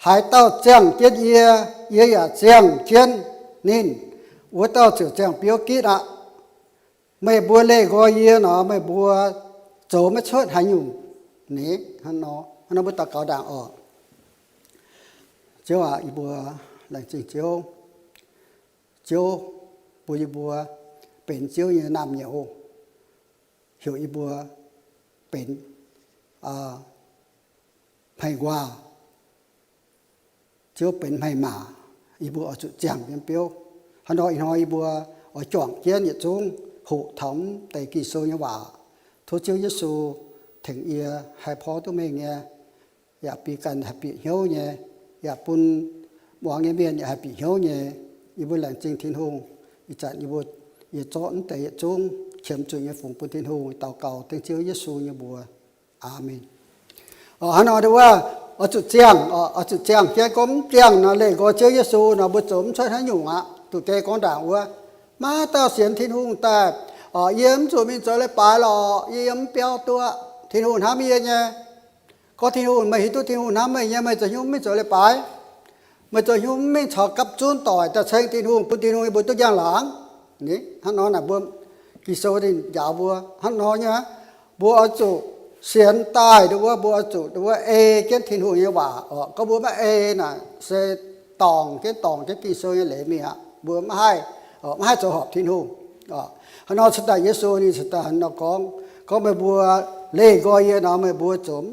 Haaix dauh ziangh jienv yie, yie yaac ziangh jienv ninh, wuov dauh ziouc ziangh biouv gitv aqv. Meih mbuo leih nqoi yie nor, meih mbuo zoux maiv cuotv haaix nyungc. Ni, hnangv nor, hnangv nor mbuo daux gaux ndaangc oc. Ziouv aac, yie mbuo laengz zingh Ziouv. Ziouv bun yie mbuo benx Ziouv nyei naamh nyouz, heuc yie mbuo benx hmei nquaah. Ziouv benx hmei maac, yie mbuo oix zuqc ziangh jienv biouv. Hnangv nor ih hnoi yie mbuo oix juangc jienv yietc zungv hoqc taux mv deix Ging-Sou nyei waac. Tov Ziouv Yesu tengx yie haih porv duqv mengh nyei, yaac bun ganh haih bieqc hnyouv nyei, yaac bun muangx nyei mienh yaac haih bieqc hnyouv nyei. Yie mbuo laengz zingh Tin-Hungh. Ih zanc yie mbuo, yie zorqv mv deix yietc zungv qiemx zuqc nyei fungx bun Tin-Hungh, daux gaux dengv Ziouv Yesu nyei mbuox. Aamen. Hnangv nor wuov, oix zuqc ziangh, oix zuqc ziangh jienv. Gorngv mv ziangh nor, leih nqoi Ziouv Yesu nor, mbuo zoux mv cuotv haaix nyungc aqv. Duqv deix gorngv ndaangc wuov, maaih dauh sienx Tin-Hungh daaih, yie mv zuqc mingh zoux leiz-baaix lorqc, yie yiem mv biauv duqv. Tin-Hungh hnamv yie nyei. Gorngv Tin-Hungh, meih hiuv duqv Tin-Hungh hnamv meih nyei, meih zoux haaix nyungc mv mingh zoux leiz-baaix? Meih zoux haaix nyungc mv mingh caux gapv zunv doic daaih ceng Tin-Hungh, bun Tin-Hungh yie mbuo duqv njang-laangc? Ni, hnangv nor naaic mbuo Ging-Sou ninh njaaux mbuo hnangv nor nyei, mbuo oix zuqc sienx daaih nduov, mbuo oix zuqc nduov ei jienv Tin-Hungh nyei waac oc. Gorngv mbuo maiv ei naaic se dorngc jienv dorngc jienv Ging-Sou nyei leiz mingh aqv. Mbuo maiv haih, maiv haih zoux horpc Tin-Hungh. Hnangv nor cingx daaih Yesu ninh cingx daaih hnangv nor gorngv, gorngv meih mbuo leih nqoi yie nor, meih mbuo zoux,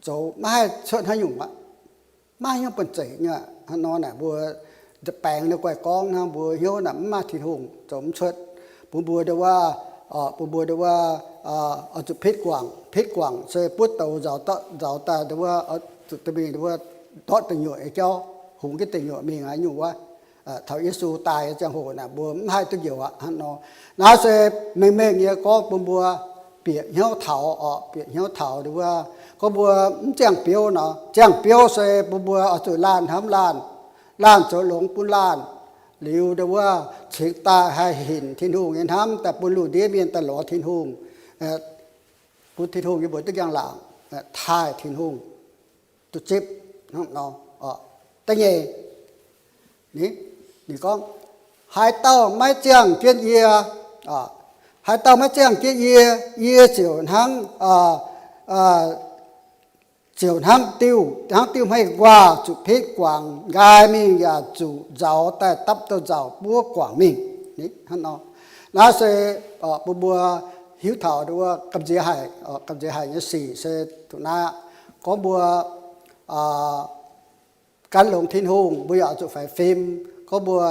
zoux maiv haih cuotv haaix nyungc aqv. Maiv hnyouv buonv-zeic nyei. Hnangv nor naaic mbuo baengx nyei guai gorngv hnangv, mbuo hnyouv naaic mv maaih Tin-Hungh zoux mv cuotv. Bun mbuo nduov, bun mbuo nduov, oix zuqc pitv guangc. Pitv guangc se buov douz nzauz, nzauz daaih nduov, zuqc dorh mingh nduov, ndortv deic nyuoqc nyei jauv, hungx jienv deic nyuoqc mingh aqv nyungc wuov. Taux Yesu daaih nyei ziangh hoc naaic mbuo mv haih duqv njoux aqv. Hnangv nor, naaiv se mengh mengh nyei gorngv bun mbuo bieqc hnyouv taux oc, bieqc hnyouv taux nduov, gorngv mbuo mv ziangh biouv nor. Ziangh biouv se bun mbuo oix zuqc laanh hnamv laanh, laanh zoux longx bun laanh, liuz nduov cingx daaih haih hinc Tin-Hungh nyei hnamv daaih bun lungh ndiev mienh daaih lorz Tin-Hungh, bun Tin-Hungh nyei mbuox duqv njang-laangc, taaih Tin-Hungh, duqv zipv hnangv nor. Da'nyeic, ninh gorngv, haaix dauh maiv ziangh jienv yie, haaix dauh maiv ziangh jienv yie, yie ziouc hnangv, ziouc hnangv diuh, hnangv diuh hmei nquaah zuqc pitv guangc nqaai mingh yaac zuqc nzauz daaih dapv douh nzauc buov guangc mingh. Hnangv nor, naaiv se bun mbuo hiuv taux nduov gamh nziex haic, gamh nziex haic nyei sic se duqv naaiv aqv. Gorngv mbuo gan longx Tin-Hungh, mbuo yaac oix zuqc faix fim. Gorngv mbuo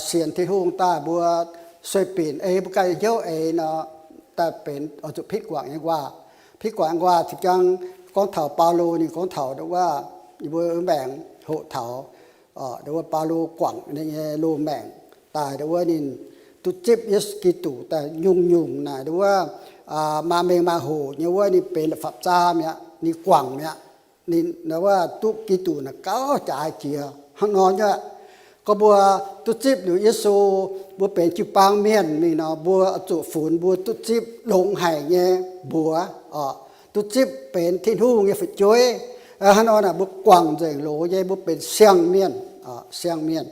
sienx Tin-Hungh daaih mbuo sueih binc ei mbuo ganh hnyouv eix nor, daaih benx oix zuqc pitv guangc nyei nquaah. Pitv guangc nyei nquaah zinh gan gorngv taux Baulo, ninh gorngv taux nduov, mbuo maengc hoqc taux nduov Baulo guangc ninh nyei loz-maengc daaih nduov ninh duqv zipv Yesu Giduc daaih nyungc-nyungc naaic nduov maaih mengh maaih hoc nyei wuov ninh benx la'fapv-zaam mi'aqv, ninh guangc mi'aqv. Ninh nduov duqv Giduc naaic gauh jaaix jiex hnangv nor nyei. Gorngv mbuo duqv zipv liuz Yesu, mbuo benx jiu-baang mienh mingh nor, mbuo zuqc funx mbuo duqv zipv longx haic nyei mbuox, duqv zipv benx Tin-Hungh nyei fu'jueiv. Hnangv nor naaic mbuo guangc nzengc loz nyei mbuo benx siang-mienh, siang-mienh.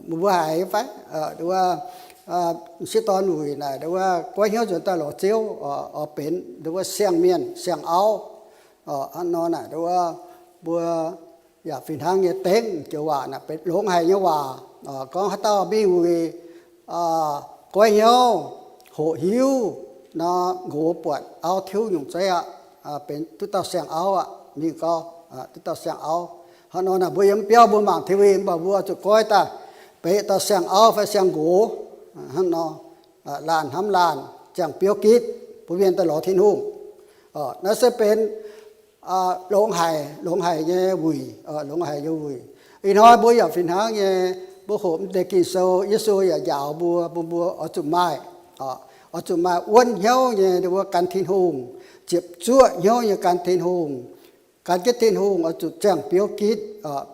Mbuo haiz fai, nduov, m'sieqv dorn wuic naaic nduov goiv hnyouv nzuonx daaih lorz Ziouv, oix benx nduov siang-mienh siang-auv. Hnangv nor naaic nduov mbuo yaac fih hnangv nyei dengv joux waac naaic benx longx haic nyei waac. Gorngv haaix dauh mingh wuic goiv hnyouv, hoqc hiuv nor, nqox buatc auv tiuv nyungc zeiv aqv, benx duqv dauh siang-auv aqv. Mingh gau, duqv dauh siang-auv. Hnangv nor naaic mbuo yiem biauv mbuo mangc T V mv baac mbuo zuqc goiv daaih, beiv dauh siang-auv fai siang-nqox. Hnangv nor, laanh hnamv laanh, ziangh biouv gitv, bun mienh daaih lorz Tin-Hungh. Naaiv se benx longx haic, longx haic nyei wuic, longx haic nyei wuic. Ih hnoi mbuo yaac fih hnangv nyei, mbuo hoqc m'deix Ging-Sou, Yesu yaac njaaux mbuo, mbuo, mbuo oix zuqc maaih, oix zuqc maaih wuonv hnyouv nyei nduov gan Tin-Hungh, ziepc zuoqv hnyouv nyei gan Tin-Hungh. Gan jienv Tin-Hungh oix zuqc ziangh biouv gitv.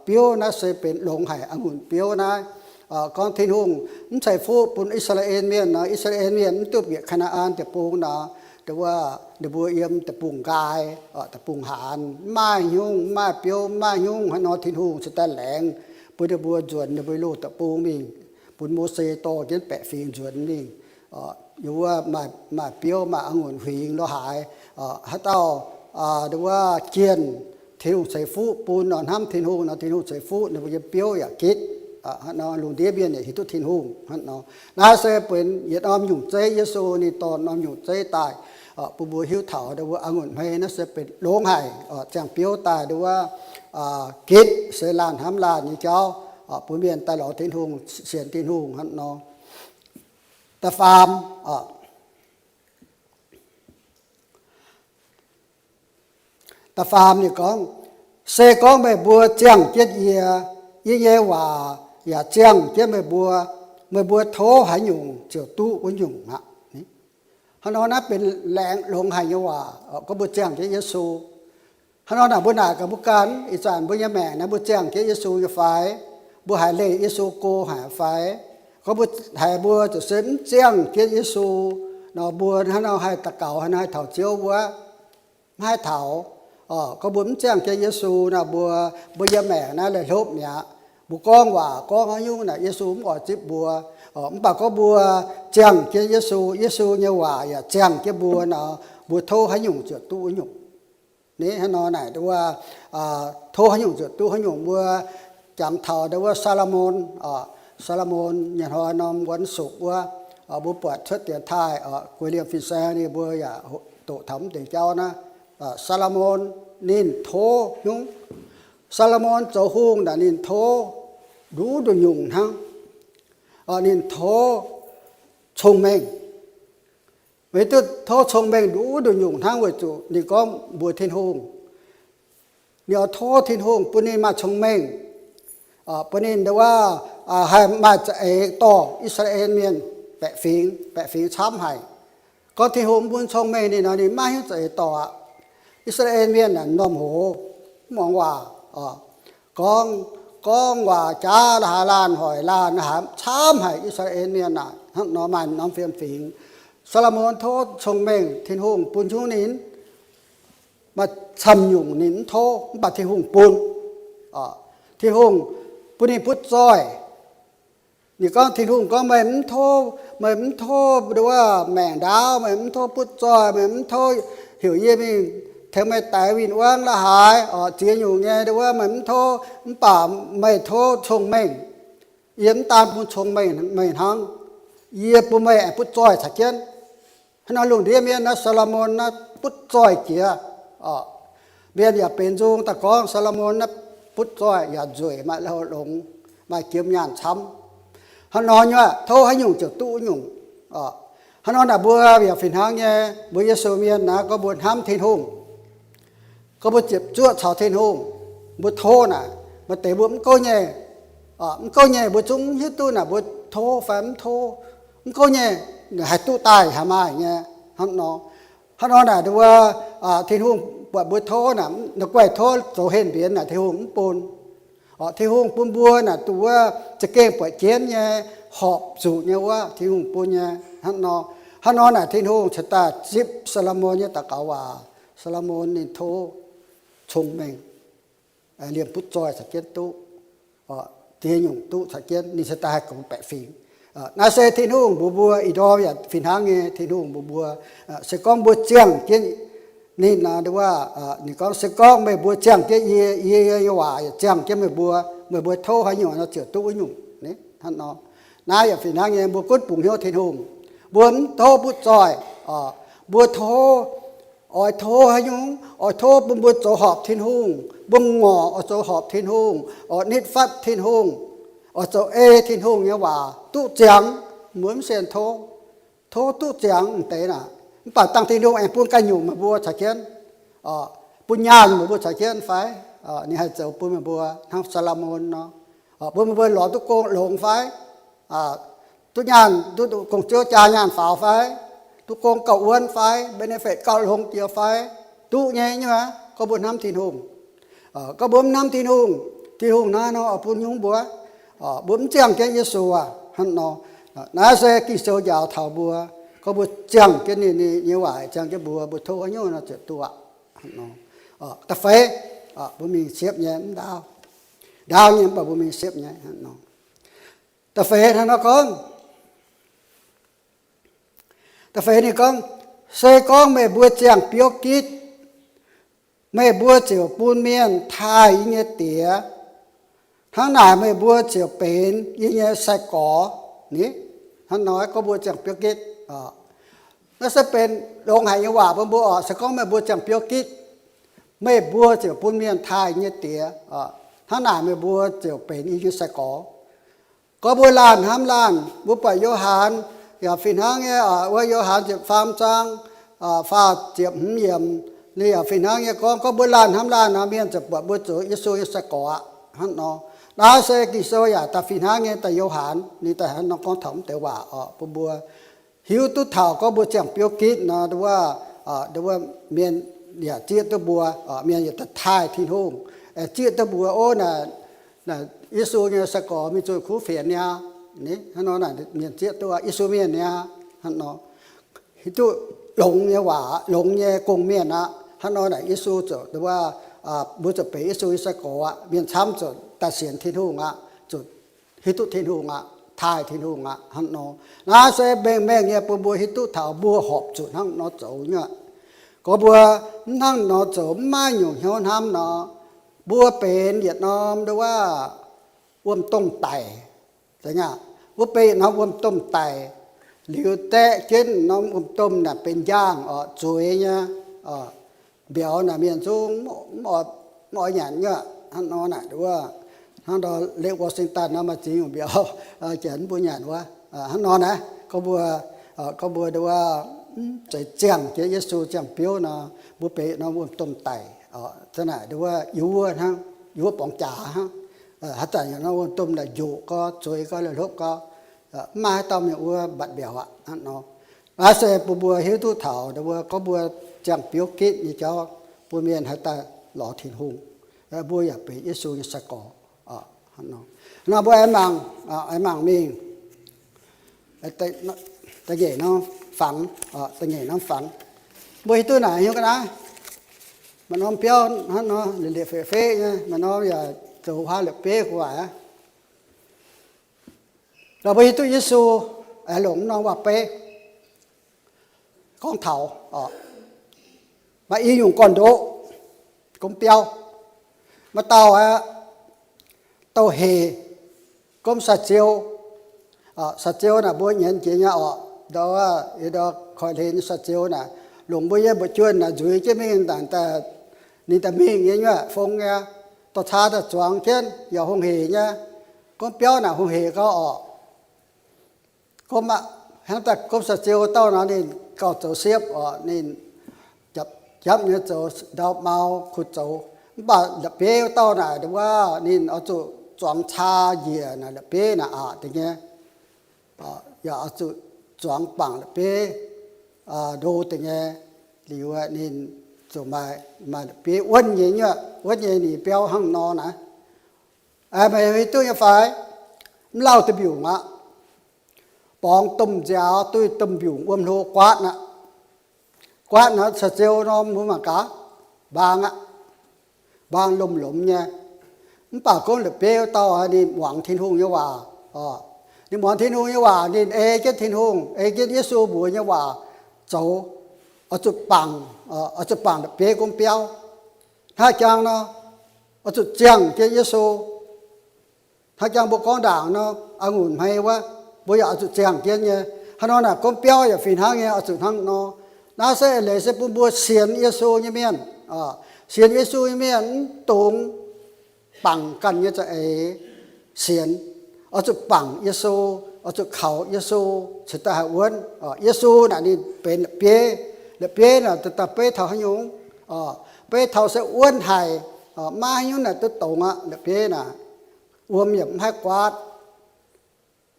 Biouv naaiv se benx longx haic, a'ngunc biouv naaiv. Gorngv Tin-Hungh mv ceix fuqv bun I^saa^laa^en Mienh nor, I^saa^laa^en Mienh mv duqv bieqc Kaa^naa^an Deic-Bung nor, nduov ninh mbuo yiem deic-bung nqaai, deic-bung haanz, mv maaih haaix nyungc, mv maaih biouv, mv maaih haaix nyungc. Hnangv nor Tin-Hungh cingx daaih laengz bun ninh mbuo nzuonx ninh mbuo loz deic-bung mingh, bun Mose dorh jienv baeqc fingx nzuonx mingh. Yiem wuov maaih, maaih biouv, maaih a'ngunc huingx lo haaix. Haaix dauh nduov jienh Tin-Hungh ceix fuqv bun nor, hnamv Tin-Hungh nor, Tin-Hungh ceix fuqv ninh mbuo nyei biouv yaac gitv. Hnangv nor lungh ndiev mienh yaac hiuv duqv Tin-Hungh hnangv nor. Naaiv se benx yietc norm nyungc zeiv, Yesu ninh dorh norm nyungc zeiv daaih bun mbuo hiuv taux nduov a'ngunc hmei naaiv se benx longx haic, ziangh biouv daaih nduov gitv se laanh hnamv laanh nyei jauv, bun mienh daaih lorz Tin-Hungh, sienx Tin-Hungh hnangv nor. Da'faam, da'faam ninh gorngv, se gorngv meih mbuo ziangh jienv yie, yie nyei waac yaac ziangh jienv meih mbuo, meih mbuo tov haaix nyungc ziouc duqv wuov nyungc aqv. Hnangv nor naaiv benx laengz longx haic nyei waac gorngv mbuo ziangh jienv Yesu. Hnangv nor naaic mbuo naaic gaax mbuo ganh, ih zanc mbuo nyei maengc naaiv mbuo ziangh jienv Yesu nyei fai? Mbuo haiz leih Yesu go haic fai? Gorngv mbuo haiz mbuo ziouc se mv ziangh jienv Yesu nor, mbuo hnangv nor haih daux gaux, hnangv nor haih taux Ziouv wuov? Mv haih taux. Gorngv mbuo mv ziangh jienv Yesu nor, mbuo, mbuo nyei maengc naaiv laih hlopv mi'aqv. Mbuo gorngv waac gorngv haaix nyungc naaic, Yesu mv oix zipv mbuo. Mv baac gorngv mbuo ziangh jienv Yesu, Yesu nyei waac yaac ziangh jienv mbuo nor, mbuo tov haaix nyungc ziouc duqv wuov nyungc. Ni hnangv nor naaic, wuov, tov haaix nyungc ziouc duqv haaix nyungc. Mbuo jangx taux wuov Saa^lo^morn, Saa^lo^morn nyei hnoi norm wuonv sukc wuov, mbuo buatc cuotv dienx taaih, guei liemh fin-saeng ninh mbuo yaac doqc taux mv deix jauv naaiv. Saa^lo^morn ninh tov nyungc, Saa^lo^morn zoux hungh naaic ninh tov nduqc nduqc nyungc hnangv. Ninh tov cong-mengh. Weic duqv tov cong-mengh nduqc nduqc nyungc hnangv weic zuqc ninh gorngv mbuox Tin-Hungh, ninh oix tov Tin-Hungh bun ninh maaih cong-mengh, bun ninh ndau wuov haih maaih za'eix dorh I^saa^laa^en Mienh baeqc fingx, baeqc fingx camv haic. Gorngv Tin-Hungh mv bun cong-mengh ninh nor, ninh maiv hiuv za'eix dorh aqv. I^saa^laa^en Mienh naaic m'normh hoz, mv muangx waac, gorngv, gorngv waac jaav la'haaix, laanh hoic laanh la'haaix, camv haic. I^saa^laa^en Mienh naaic hnangv nor maaih norm fiem fingx. Saa^lo^morn tov cong-mengh, Tin-Hungh bun nyungc ninh maaih camv nyungc ninh mv tov, mv baac Tin-Hungh bun. Tin-Hungh bun ninh butv zoih. Ninh gorngv, Tin-Hungh gorngv, meih mv tov, meih mv tov ndau wuov maengc ndaauv, meih mv tov butv zoih, meih mv tov heuc yie mingh tengx meih daix win-wangv la'haaix, ziex nyungc nyei ndau wuov meih mv tov, mv baac meih tov cong-mengh. Yie mv daan bun cong-mengh meih hnangv, yie bun meih aengx butv zoih caux jienv. Hnangv nor lungh ndiev mienh naaiv, Saa^lo^morn naaiv butv zoih jiex. Mienh yaac benx nzung daaih gorngv Saa^lo^morn naaiv butv zoih yaac nzueic, maaih louh longx, maaih jiem nyaanh camv. Hnangv nor nyei, tov haaix nyungc ziouc duqv wuov nyungc. Hnangv nor naaic mbuo yaac fih hnangv nyei, mbuo Yesu mienh naaiv gorngv mbuo hnamv Tin-Hungh, gorngv mbuo ziepc zuoqv caux Tin-Hungh, mbuo tov naaic, maaih deix mbuo mv gouv nyei, mv gouv nyei mbuo zungv hiuv duqv naaic mbuo tov fai mv tov, mv gouv nyei haih duqv daaih haih maaih nyei. Hnangv nor, hnangv nor naaic mbuo, Tin-Hungh buatc mbuo tov naaic, la'guaih tov zoux henh mbienx naaic Tin-Hungh mv bun. Tin-Hungh bun mbuo naaic duqv wuov za'gengh buatc jienv nyei, horpc zuqc nyei wuov Tin-Hungh bun nyei. Hnangv nor, hnangv nor naaic Tin-Hungh cingx daaih zipv Saa^lo^morn nyei daux gaux waac. Saa^lo^morn ninh tov cong-mengh, liemh butv zoih caux jienv duqv, ziex nyungc duqv caux jienv, ninh cingx daaih haih goux baeqc fingx. Naaiv se Tin-Hungh mbuox mbuo, ih ndorm yaac fih hnangv nyei, Tin-Hungh mbuox mbuo, se gorngv mbuo ziangh jienv ninh nor, ninh gorngv, se gorngv meih mbuo ziangh jienv yie, yie nyei waac yaac ziangh jienv meih mbuo, meih mbuo tov haaix nyungc nor ziouc duqv wuov nyungc. Hnangv nor, naaiv yaac fih hnangv nyei, mbuo gunv bungx hnyouv Tin-Hungh, mbuo mv tov butv zoih, mbuo tov, oix tov haaix nyungc, oix tov bun mbuo zoux horpc Tin-Hungh, mbuo ngorc oix zoux horpc Tin-Hungh, oix nitv fatv Tin-Hungh, oix zoux ei Tin-Hungh nyei waac duqv ziangx, mbuo mv sienx tov. Tov duqv ziangx m'deix naaic, mv baac dangh Tin-Hungh aengx bun ganh nyungc meih mbuo caux jienv, bun nyaanh meih mbuo caux jienv fai? Ninh haih zoux bun meih mbuo hnangv Saa^lo^morn nor, bun meih mbuo lorz duqv gong longx fai? Duqv nyaanh, duqv gong-ziouv jaa nyaanh faaux fai? Duqv gong gauh wuonv fai? Benefit gauh longx jiex fai? Duqv nyei nyei aqv, gorngv mbuo hnamv Tin-Hungh. Gorngv mbuo mv hnamv Tin-Hungh, Tin-Hungh naaiv nor oix bun nyungc mbuo? Mbuo mv ziangh jienv Yesu aqv. Hnangv nor, naaiv se Ging-Sou njaaux taux mbuo, gorngv mbuo ziangh jienv ninh, ninh nyei waac ziangh jienv mbuo, mbuo tov haaix nyungc nor ziouc duqv aqv. Da'feix, mbuo mingh siepv nyei, mv ndaauv, ndaauv nyei mv baac mbuo mingh siepv nyei. Da'feix hnangv nor gorngv, da'feix ninh gorngv, se gorngv meih mbuo ziangh biouv gitv, meih mbuo ziouc bun mienh taaih yie nyei diex. Hnangv naaic meih mbuo ziouc benx yie nyei sai-gorx. Ni, hnangv nor gorngv mbuo ziangh biouv gitv, naaiv se benx longx haic nyei waac bun mbuo oc. Se gorngv meih mbuo ziangh biouv gitv, meih mbuo ziouc bun mienh taaih yie nyei diex. Hnangv naaic meih mbuo ziouc benx yie nyei sai-gorx. Gorngv mbuo laanh hnamv laanh, mbuo buatc Yo^han yaac fih hnangv nyei, wuov Yo^han ziepc faam zaang, faah ziepc hmz yiemc, ninh yaac fih hnangv nyei gorngv, gorngv mbuo laanh hnamv laanh nor, mienh ziouc buatc mbuo zoux Yesu nyei sai-gorx aqv. Hnangv nor, naaiv se Ging-Sou yaac daaih fih hnangv nyei daaih Yo^han, ninh daaih hnangv nor gorngv taux mv deix waac oc bun mbuo hiuv duqv taux gorngv mbuo ziangh biouv gitv nor, wuov, wuov mienh yaac zieqv duqv mbuo, mienh yaac daaih taaih Tin-Hungh, zieqv duqv mbuo, ov, naaic Yesu nyei sai-gorx mingh zunh kuv fienx niaa. Hnangv nor naaic mienh zieqv duqv Yesu mienh niaa. Hnangv nor, hiuv duqv longx nyei waac, longx nyei gong-mienh aqv. Hnangv nor naaic Yesu ziouc, wuov, mbuo ziouc benx Yesu nyei sai-gorx aqv. Mienh camv ziouc daaih sienx Tin-Hungh aqv. hiuv duqv Tin-Hungh aqv, taaih Tin-Hungh aqv hnangv nor. Naaiv se mengh mengh nyei bun mbuo hiuv duqv taux mbuo horpc zuqc hnangv nor zoux nyei. Gorngv mbuo mv hnangv nor zoux, mv maaih nyungc hnyouv hnamv nor, mbuo benx yietc norm nduov wuom-domh daic. Mbuo benx yietc norm wuom-domh daic, liuz daeqv jienv norm wuom-domh naaic benx njaangh oc, zueiz nyei. Mbiauz naaic mienh zungv mv oix nyanc nyei aqv. Hnangv nor naaic nduov, hnangv ndau Lake Washington nor maaih ziex nyungc mbiauz, janx mv bun nyanc wuov. Hnangv nor naaic, gorngv mbuo, gorngv mbuo nduov, mv zeiz ziangh jienv Yesu ziangh biouv nor, mbuo benx norm wuom-domh daic. Zanc naaic nduov, yuov hnangv, yuov borngz jaax hnangv. Haaix zanc yaac norm wuom-domh naaic njoqc gau, zueiz gau, la'hlopv gau, mv maaih haaix dauh mienh wuov mbatc mbiauz aqv hnangv nor. Naaiv se bun mbuo hiuv duqv taux nduov, gorngv mbuo ziangh biouv gitv nyei jauv, bun mienh haaix daaih lorz Tin-Hungh, mbuo yaac benx Yesu nyei sai-gorx. Nor mbuo aengx mangc, aengx mangc mingh da'nyeic norm fangx, da'nyeic norm fangx. Mbuo hiuv duqv naaic hiuv ga'naaiv, maaih norm biauv hnangv nor liepc liepc feqv-feqv nyei, maaih norm yaac zoux huaav la'bieiv gu'nguaaic aqv. Lorqc, mbuo hiuv duqv Yesu aengx longc mv norm waac-beiv gorngv taux maaih i nyungc gorn-ndoqv gomv biauv. Maaih dauh aqv, douh hec gomv saa-ziou. Saa-ziou naaic mbuo nyienz jiex nyei orqc, ndau, ndau koiv-hlen nyei saa-ziou naaic, longc mbuo nyei mbu'juonh naaic nzuiz jienv mingh, ninh daaih mingh nyei nyuoqc fong nyei, dorh caa daaih zuangx jienv yaac hungh hec nyei. Gomv biauv naaic hungh hec gau orqc. Gomv aqv, hnangv daaih gomv saa-ziou dauh nor, ninh gauh zoux siepv orqc, ninh japv nyei zoux ndau mau kuh zoux. Mv baac la'bieiv wuov dauh naaic, wuov ninh oix zuqc zuangx caa njiec naaic la'bieiv naaic aqc deix nyei, yaac oix zuqc zuangx bangc la'bieiv ndo deix nyei. Liuz ninh zuqc maaih, maaih la'bieiv wuonv nyei nyuoqc, wuonv nyei ninh biauv hnangv nor naaic. Meih hiuv duqv nyei fai? Mv lauh duih mbiungc aqv. Borngz domh nziaaux duih domh mbiungc wuom hlo guaatv aqv. Guaatv nor, saa-ziou norm mbuo mangc gaax, mbaang aqv. Mbaang lomh lomh nyei. Mv baac gorngv la'bieiv wuov dauh ninh muangx Tin-Hungh nyei waac. Ninh muangx Tin-Hungh nyei waac, ninh ei jienv Tin-Hungh, ei jienv Yesu mbuox nyei waac zoux, oix zuqc bangc, oix zuqc bangc la'bieiv gomv biauv. Hnangv jangx nor, oix zuqc ziangh jienv Yesu. Hnangv jangx mbuo gorngv ndaangc nor, a'ngunc hmei wuov, mbuo yaac oix zuqc ziangh jienv nyei. Hnangv nor naaic gomv biauv yaac fih hnangv nyei, oix zuqc hnangv nor. Naaiv se eix leiz se bun mbuo sienx Yesu nyei mienh, sienx Yesu nyei mienh mv dungx bangc ganh nyei za'eix sienx. Oix zuqc bangc Yesu, oix zuqc kaux Yesu cingx daaih haih wuonv. Yesu naaic ninh benx la'bieiv. La'bieiv naaic daaih beiv taux haaix nyungc? Beiv taux se wuonv haic, maiv haaix nyungc naaic duqv dongz aqv. La'bieiv naaic wuom yaac mv haih guaatv,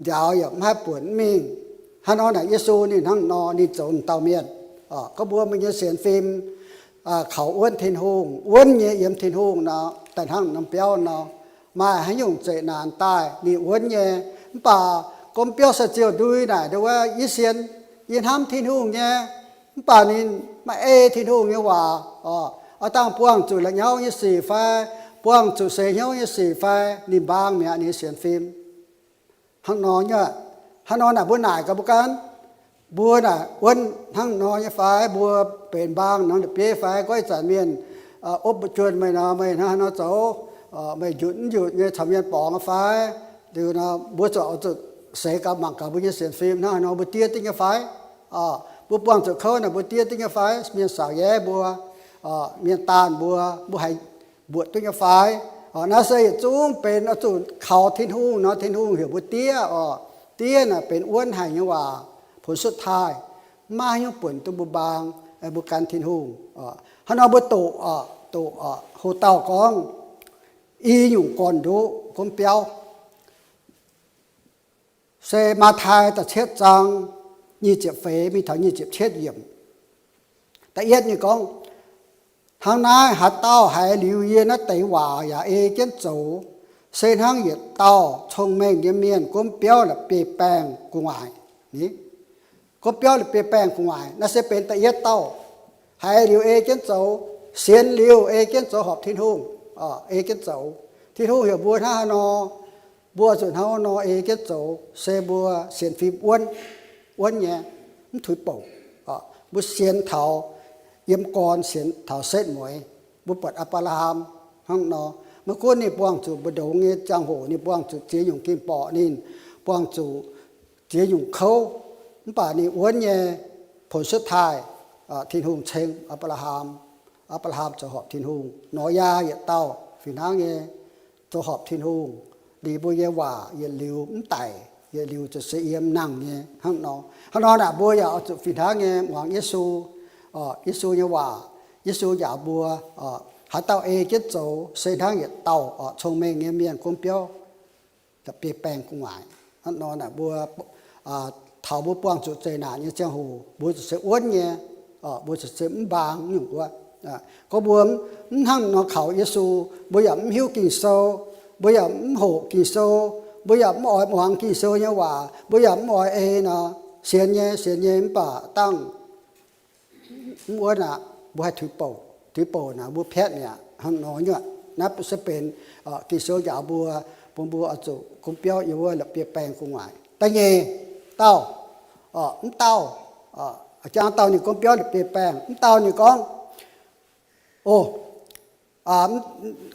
nziaaux yaac mv haih buonc mingh. Hnangv nor naaic Yesu ninh hnangv nor ninh zoux dauh mienh. Gorngv mbuo, mbuo nyei sienx fim kaux wuonv Tin-Hungh, wuonv nyei yiem Tin-Hungh nor, daaih hnangv norm biauv nor, maaih haaix nyungc zeqc naanc daaih ninh wuonv nyei. Mv baac gomv biauv saa-ziouh ndui naaic, wuov, yie sienx, yie hnamv Tin-Hungh nyei, mv baac ninh maiv ei Tin-Hungh nyei waac. Oix dangh buangh zuqc la'nyauv nyei sic fai, buangh zuqc seix hnyouv nyei sic fai, ninh mbaang mi'aqv ninh sienx fim. Hnangv nor nyei, hnangv nor naaic mbuo naaic gaax mbuo ganh, mbuo naaic wuonv hnangv nor nyei fai? Mbuo benx mbaang norm la'bieiv fai? Gorngv ih zanc mienh opv mbu'juonh meih nor, meih hnangv haaix nor zoux? Meih njutc mv njutc nyei caux mienh borngz fai? Liuz nor mbuo ziouc oix zuqc seix gaax mangc gaax mbuo nyei sienx fim hnangv haaix nor, mbuo diev duqv nyei fai? Mbuo buangh zuqc kouv naaic mbuo diev duqv nyei fai? Mienh saux nyaeiv mbuo, mienh daanh mbuo, mbuo haiz mbuoqc duqv nyei fai? Naaiv se yietc zungv benx oix zuqc kaux Tin-Hungh nor, Tin-Hungh heuc mbuo diev oc. Diev naaic benx wuonv haic nyei waac. ผลสุดท้าย maiv haaix nyungc buonc duqv mbuo mbaang, mbuo gan Tin-Hungh. Hnangv nor mbuo doqc, doqc, ho dauh gorngv i nyungc gorn-ndoqv gomv biauv. Se Matv^tai da'cietv zaang nyic ziepc feix mingh taux nyic ziepc cietv yiemc. Da'yietv ninh gorngv, hnangv naaiv haaix dauh haiz liuz yie naaiv deix waac yaac ei jienv zoux, se hnangv yietc dauh cong-mengh nyei mienh gomv biauv la'bieiv-baengh gu'nguaaic. Gomv biauv la'bieiv-baengh gu'nguaaic, naaiv se benx da'yietv dauh. Haiz liuz ei jienv zoux, sienx liuz ei jienv zoux horpc Tin-Hungh, ei jienv zoux. Tin-Hungh heuc mbuo hnangv haaix nor Mbuo zuqc hnangv nor ei jienv zoux, se mbuo sienx fim wuonv, wuonv nyei, mv tuix bouc. Mbuo sienx taux yiem gorn, sienx taux setv mueiz. Mbuo buatc Apc^laa^ham hnangv nor, maiv gunv ninh buangh zuqc mbu'ndongx nyei ziangh hoc, ninh buangh zuqc ziex nyungc ging-borqc, ninh buangh zuqc ziex nyungc kouv, mv baac ninh wuonv nyei, ผลสุดท้าย Tin-Hungh ceng Apc^laa^ham. Apc^laa^ham zoux horpc Tin-Hungh. Noyaa yietc dauh fih hnangv nyei, zoux horpc Tin-Hungh. Liuz mbuo nyei waac yietc liuz mv daic, yietc liuz ziouc se yiem nangh nyei hnangv nor. Hnangv nor naaic mbuo yaac oix zuqc fih hnangv nyei muangx Yesu, Yesu nyei waac. Yesu njaaux mbuo, haaix dauh ei jienv zoux se hnangv yietc dauh cong-mengh nyei mienh, gomv biauv la'bieiv-baengh gu'nguaaic. Hnangv nor naaic mbuo, taux mbuo buangh zuqc zeqc naanc nyei ziangh hoc, mbuo ziouc se wuonv nyei, mbuo ziouc se mv mbaang nyungc wuov. Gorngv mbuo mv hnangv nor kaux Yesu, mbuo yaac mv hiuv Ging-Sou, mbuo yaac mv hoqc Ging-Sou, mbuo yaac mv oix muangx Ging-Sou nyei waac, mbuo yaac mv oix ei nor, sienx nyei, sienx nyei, mv baac dangh mv wuonv aqv, mbuo haih tuix bouc. Tuix bouc naaic mbuo piatv mi'aqv hnangv nor nyuoqc. Naaiv se benx Ging-Sou njaaux mbuo, bun mbuo oix zuqc gomv biauv yiem wuov la'bieiv-baengh gu'nguaaic. Da'nyeic dauh, mv dauh, jangx dauh ninh gomv biauv la'bieiv-baengh, mv dauh ninh gorngv, o,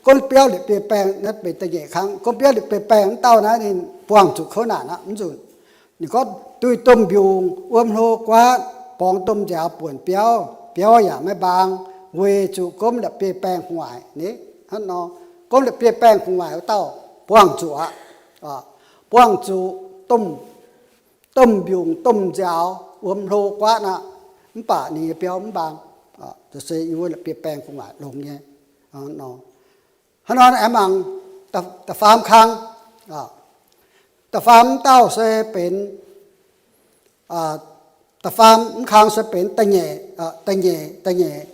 gomv biauv la'bieiv-baengh, naaiv benx da'nyeic kangv. Gomv biauv la'bieiv-baengh mv dauh naaiv ninh buangh zuqc kouv naanc aqv, mv nzunc. Ninh gorngv, duih domh mbiungc, wuom hlo guaatv, borngz domh nziaaux buonc biauv, biauv yaac maiv mbaang, weic zuqc gomv la'bieiv-baengh gu'nguaaic ni. Hnangv nor, gomv la'bieiv-baengh gu'nguaaic wuov dauh buangh zuqc aqv. Buangh zuqc domh, domh mbiungc, domh nziaaux, wuom hlo guaatv aqv, mv baac ninh nyei biauv mv mbaang, se yiem wuov la'bieiv-baengh gu'nguaaic longx nyei. Hnangv nor aengx mangc da'faam kang. Da'faam mv dauh se benx, da'faam mv kang se benx da'nyeic, da'nyeic, da'nyeic,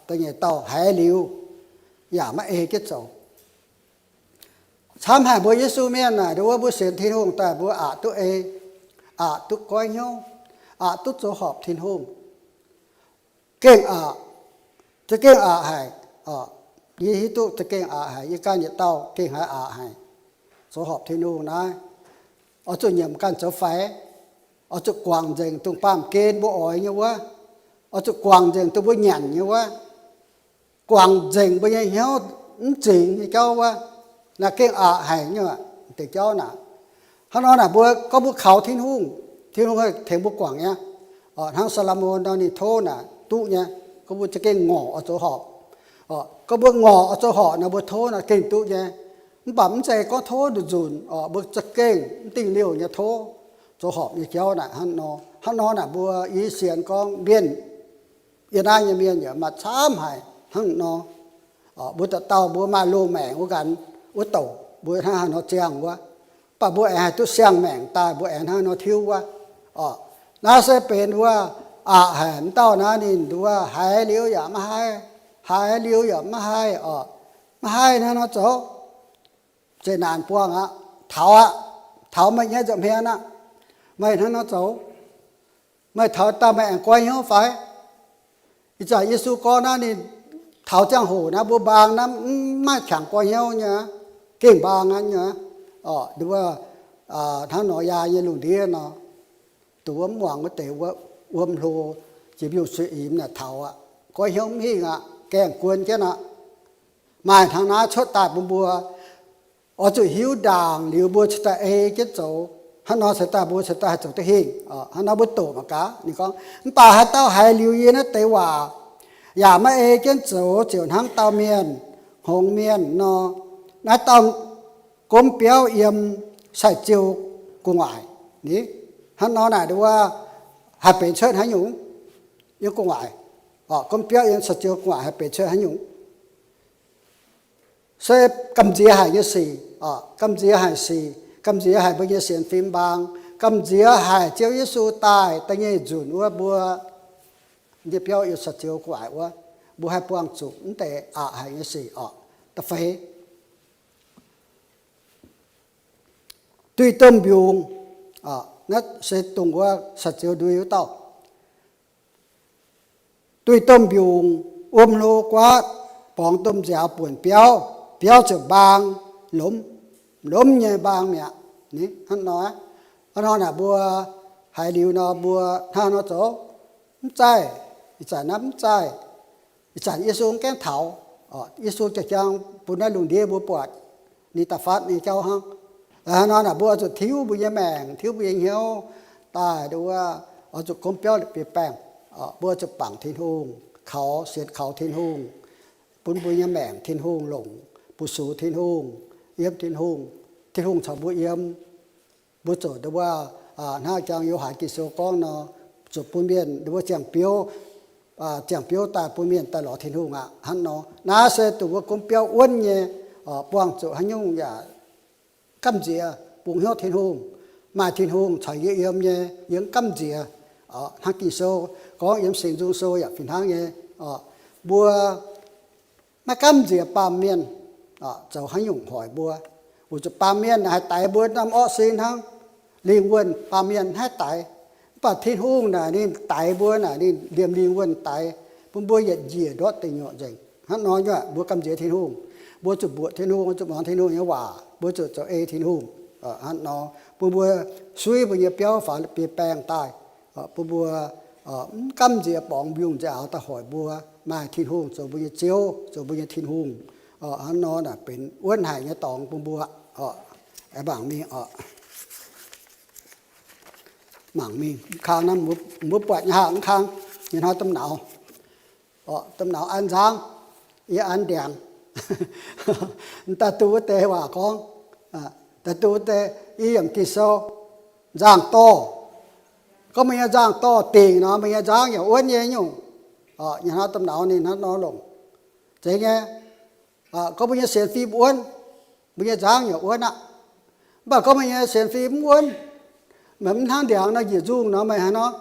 da'nyeic dauh haiz liuz yaac maiv ei jienv zoux. Camv haic mbuo Yesu mienh naaic, nduov wuov mbuo sienx Tin-Hungh daaih mbuo aqc duqv ei, aqc duqv goiv hnyouv, aqc duqv zoux horpc Tin-Hungh. Gengh aqc, za'gengh aqc haic. Yie hiuv duqv za'gengh aqc haic, yie ganh yietc dauh gengh haiz aqc haic. Zoux horpc Tin-Hungh naaiv, oix zuqc nyiemc ganh zoux faix. Oix zuqc guangc nzengc dongh baamh gen mbuo oix nyei wuov. Oix zuqc guangc nzengc dongh mbuo nyanc nyei wuov. Guangc nzengc mbuo nyei hnyouv mv zingx nyei jauv wuov. Naaiv gengh aqc haic nyei deix jauv naaic. Hnangv nor naaic mbuo gorngv mbuo kaux Tin-Hungh, Tin-Hungh tengx mbuo guangc nyei. Hnangv Saa^lo^morn nor ninh tov naaic duqv nyei. Gorngv mbuo za'gengh ngorc oix zoux horpc, gorngv mbuo ngorc oix zoux horpc naaic mbuo tov naaic gengh duqv nyei. Mv baac mv zeiz gorngv tov nzunc, mbuo za'gengh mv dingh liouh nyei tov zoux horpc nyei jauv naaic hnangv nor. Hnangv nor naaic mbuo yie sienx gorngv mienh, yie naaiv nyei mienh yaac maaih camv haic hnangv nor. Mbuo dauh dauh mbuo maaih loz-maengc wuov nqanx wuov douc mbuo hnangv haaix nor ziangh wuov, mv baac mbuo aengx haih duqv siang-maengc daaih mbuo aengx hnangv haaix nor tiuv wuov. Naaiv se benx wuov aqc haic. Mv dauh naaiv ninh nduov haiz liuz yaac maiv haih, haiz liuz yaac maiv haih oc. Maiv haih hnangv haaix nor zoux? Zeqc naanc buangh aqv, taux aqv, taux meih nyei nza'hmien aqv. Meih hnangv haaix nor zoux? Meih taux daaih meih aengx goiv hnyouv fai? Ih zanc Yesu gorngv naaiv ninh taux ziangh hoc naaiv mbuo mbaang naaiv mv maaih qangx goiv hnyouv nyei, gengh mbaang aqv nyei. Nduov, hnangv Noyaa nyei lungh ndiev nor, dongh wuov mv muangx wuov deix wuom hlo jiex mbiungc suiv-imx naaic taux aqv, goiv hnyouv mv hingh aqv, gaengh guon jienv aqv. Maaih hnangv naaiv cuotv daaih bun mbuo oix zuqc hiuv ndaangc liuz mbuo cingx daaih ei jienv zoux. Hnangv nor cingx daaih mbuo cingx daaih haih zoux duqv hingh. Hnangv nor mbuo doqc mangc gaax ninh gorngv, mv baac haaix dauh haiz liuz yie naaiv deix waac yaac maiv ei jienv zoux, ziouc hnangv dauh mienh, hngongx mienh nor. Naaiv dauh gomv biauv yiem sai-ziou gu'nguaaic ni. Hnangv nor naaic nduov haih benx cuotv haaix nyungc? Yiem gu'nguaaic, gomv biauv yiem sai-ziou gu'nguaaic haih benx cuotv haaix nyungc? Se gamh nziex haic nyei sic, gamh nziex haic sic, gamh nziex haic mbuo nyei sienx fim mbaang, gamh nziex haic Ziouv Yesu daaih da'nyeic nzunc wuov mbuo nyei biauv yiem sai-ziou gu'nguaaic wuov, mbuo haih buangh zuqc mv deix aqc haic nyei sic oc. Da'feix, duih domh mbiungc, naaiv se dongh wuov sai-ziou ndui wuov dauh. Duih domh mbiungc, wuom hlo guaatv, borngz domh nziaaux buonc biauv, biauv ziouc mbaang lomv. lomh nyei mbaang mi'aqv. Hnangv nor, hnangv nor naaic mbuo haiz liuz nor mbuo hnangv nor zoux, mv zaih, ih zanc naaiv mv zaih. Ih zanc Yesu mv gaengh taux, Yesu ziouc jang bun naaiv lungh ndiev mbuo buatc ninh da'faatv nyei jauv hnangv. Hnangv nor naaic mbuo oix zuqc tiuv mbuo nyei maengc, tiuv mbuo nyei hnyouv daaih nduov, oix zuqc gomv biauv la'bieiv baengh. Mbuo oix zuqc bangc Tin-Hungh, kaux, sienx kaux Tin-Hungh, bun mbuo nyei maengc Tin-Hungh longc, bu sux Tin-Hungh, yiem Tin-Hungh, Tin-Hungh caux mbuo yiem. Mbuo zuqc nduov, hnangv jang Yo^han Ging-Sou gorngv nor, zuqc bun mienh nduov ziangh biouv, ziangh biouv daaih bun mienh daaih lorz Tin-Hungh aqv. Hnangv nor, naaiv se dongh wuov gomv biauv wuonv nyei, buangh zuqc haaix nyungc yaac gamh nziex bungx hnyouv Tin-Hungh, maaih Tin-Hungh caux yie yiem nyei, yie mv gamh nziex. Hnangv Ging-Sou gorngv yiem Singx Nzung Sou yaac fih hnangv nyei. Mbuo maiv gamh nziex baamh mienh zoux haaix nyungc hoic mbuo, weic zuqc baamh mienh naaic haih daix mbuo norm orqv sin hnangv. Lingh wuonh baamh mienh haih daix, mv baac Tin-Hungh naaic ninh daix mbuo naaic ninh liemh lingh wuonh daix, bun mbuo yietc njiec ndortv deic nyuoqc nzengc. Hnangv nor nyei mbuo gamh nziex Tin-Hungh, mbuo zuqc mbuoqc Tin-Hungh, zuqc muangx Tin-Hungh nyei waac, mbuo zuqc zoux ei Tin-Hungh. Hnangv nor bun mbuo suiv mbuo nyei biauv faaux la'bieiv baengh daaih, bun mbuo mv gamh nziex borngz mbiungc nziaaux daaih hoic mbuo. Maaih Tin-Hungh zoux mbuo nyei Ziouv, zoux mbuo nyei Tin-Hungh. Hnangv nor naaic benx wuonv haic nyei dorngx bun mbuo. Mangc mingh, mangc mingh mv kang naaiv, mbuo buatc nyei haah, mv kang nyei hnoi domh nauz, domh nauz an nzangv, yie an ndiangx. Daaih duqv wuov deix waac gorngv, daaih duqv wuov deix, i yiemc Ging-Sou, nzangc-dorh. Gorngv mbuo nyei nzangc-dorh dingc nor, mbuo nyei nzangv yaac wuonv nyei nyungc. Nyei hnoi domh nauz ninh hnangv nor longc. Zeiz nyei. Gorngv mbuo nyei sienx fim wuonv, mbuo nyei nzangv yaac wuonv aqv. Mv baac gorngv mbuo nyei sienx fim mv wuonv, meih mv hnangv ndiangx nor njiec nzungh nor meih haaix nor?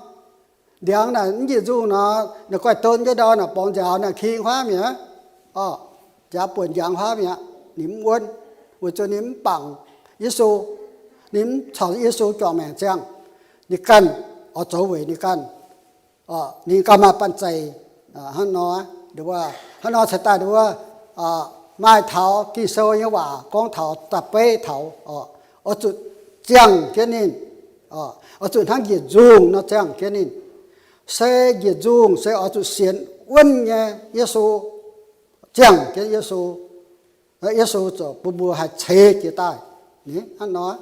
Ndiangx naaic mv njiec nzungh nor, naaic guaih don jienv ndau naaic borngz nziaaux naaic king huaav mi'aqv. Orqc, nziaaux buonc njangx huaav mi'aqv. Ninh mv wuonv, weic zuqc ninh mv bangc Yesu. Ninh mv caux Yesu juangc maengc ziangh. Ninh ganh oix zoux weic ninh ganh. Ninh gauh maaih banh zeic. Hnangv nor, hnangv nor ceix daaih nduov, maaih taux Ging-Sou nyei waac gorngv taux da'beiv taux, oix zuqc ziangh jienv ninh, oix zuqc hnangv njiec nzungh nor ziangh jienv ninh. Se njiec nzungh se oix zuqc sienx wuonv nyei Yesu, ziangh jienv Yesu. Yesu ziouc bun mbuo haih ceix jiez daaih. Hnangv nor,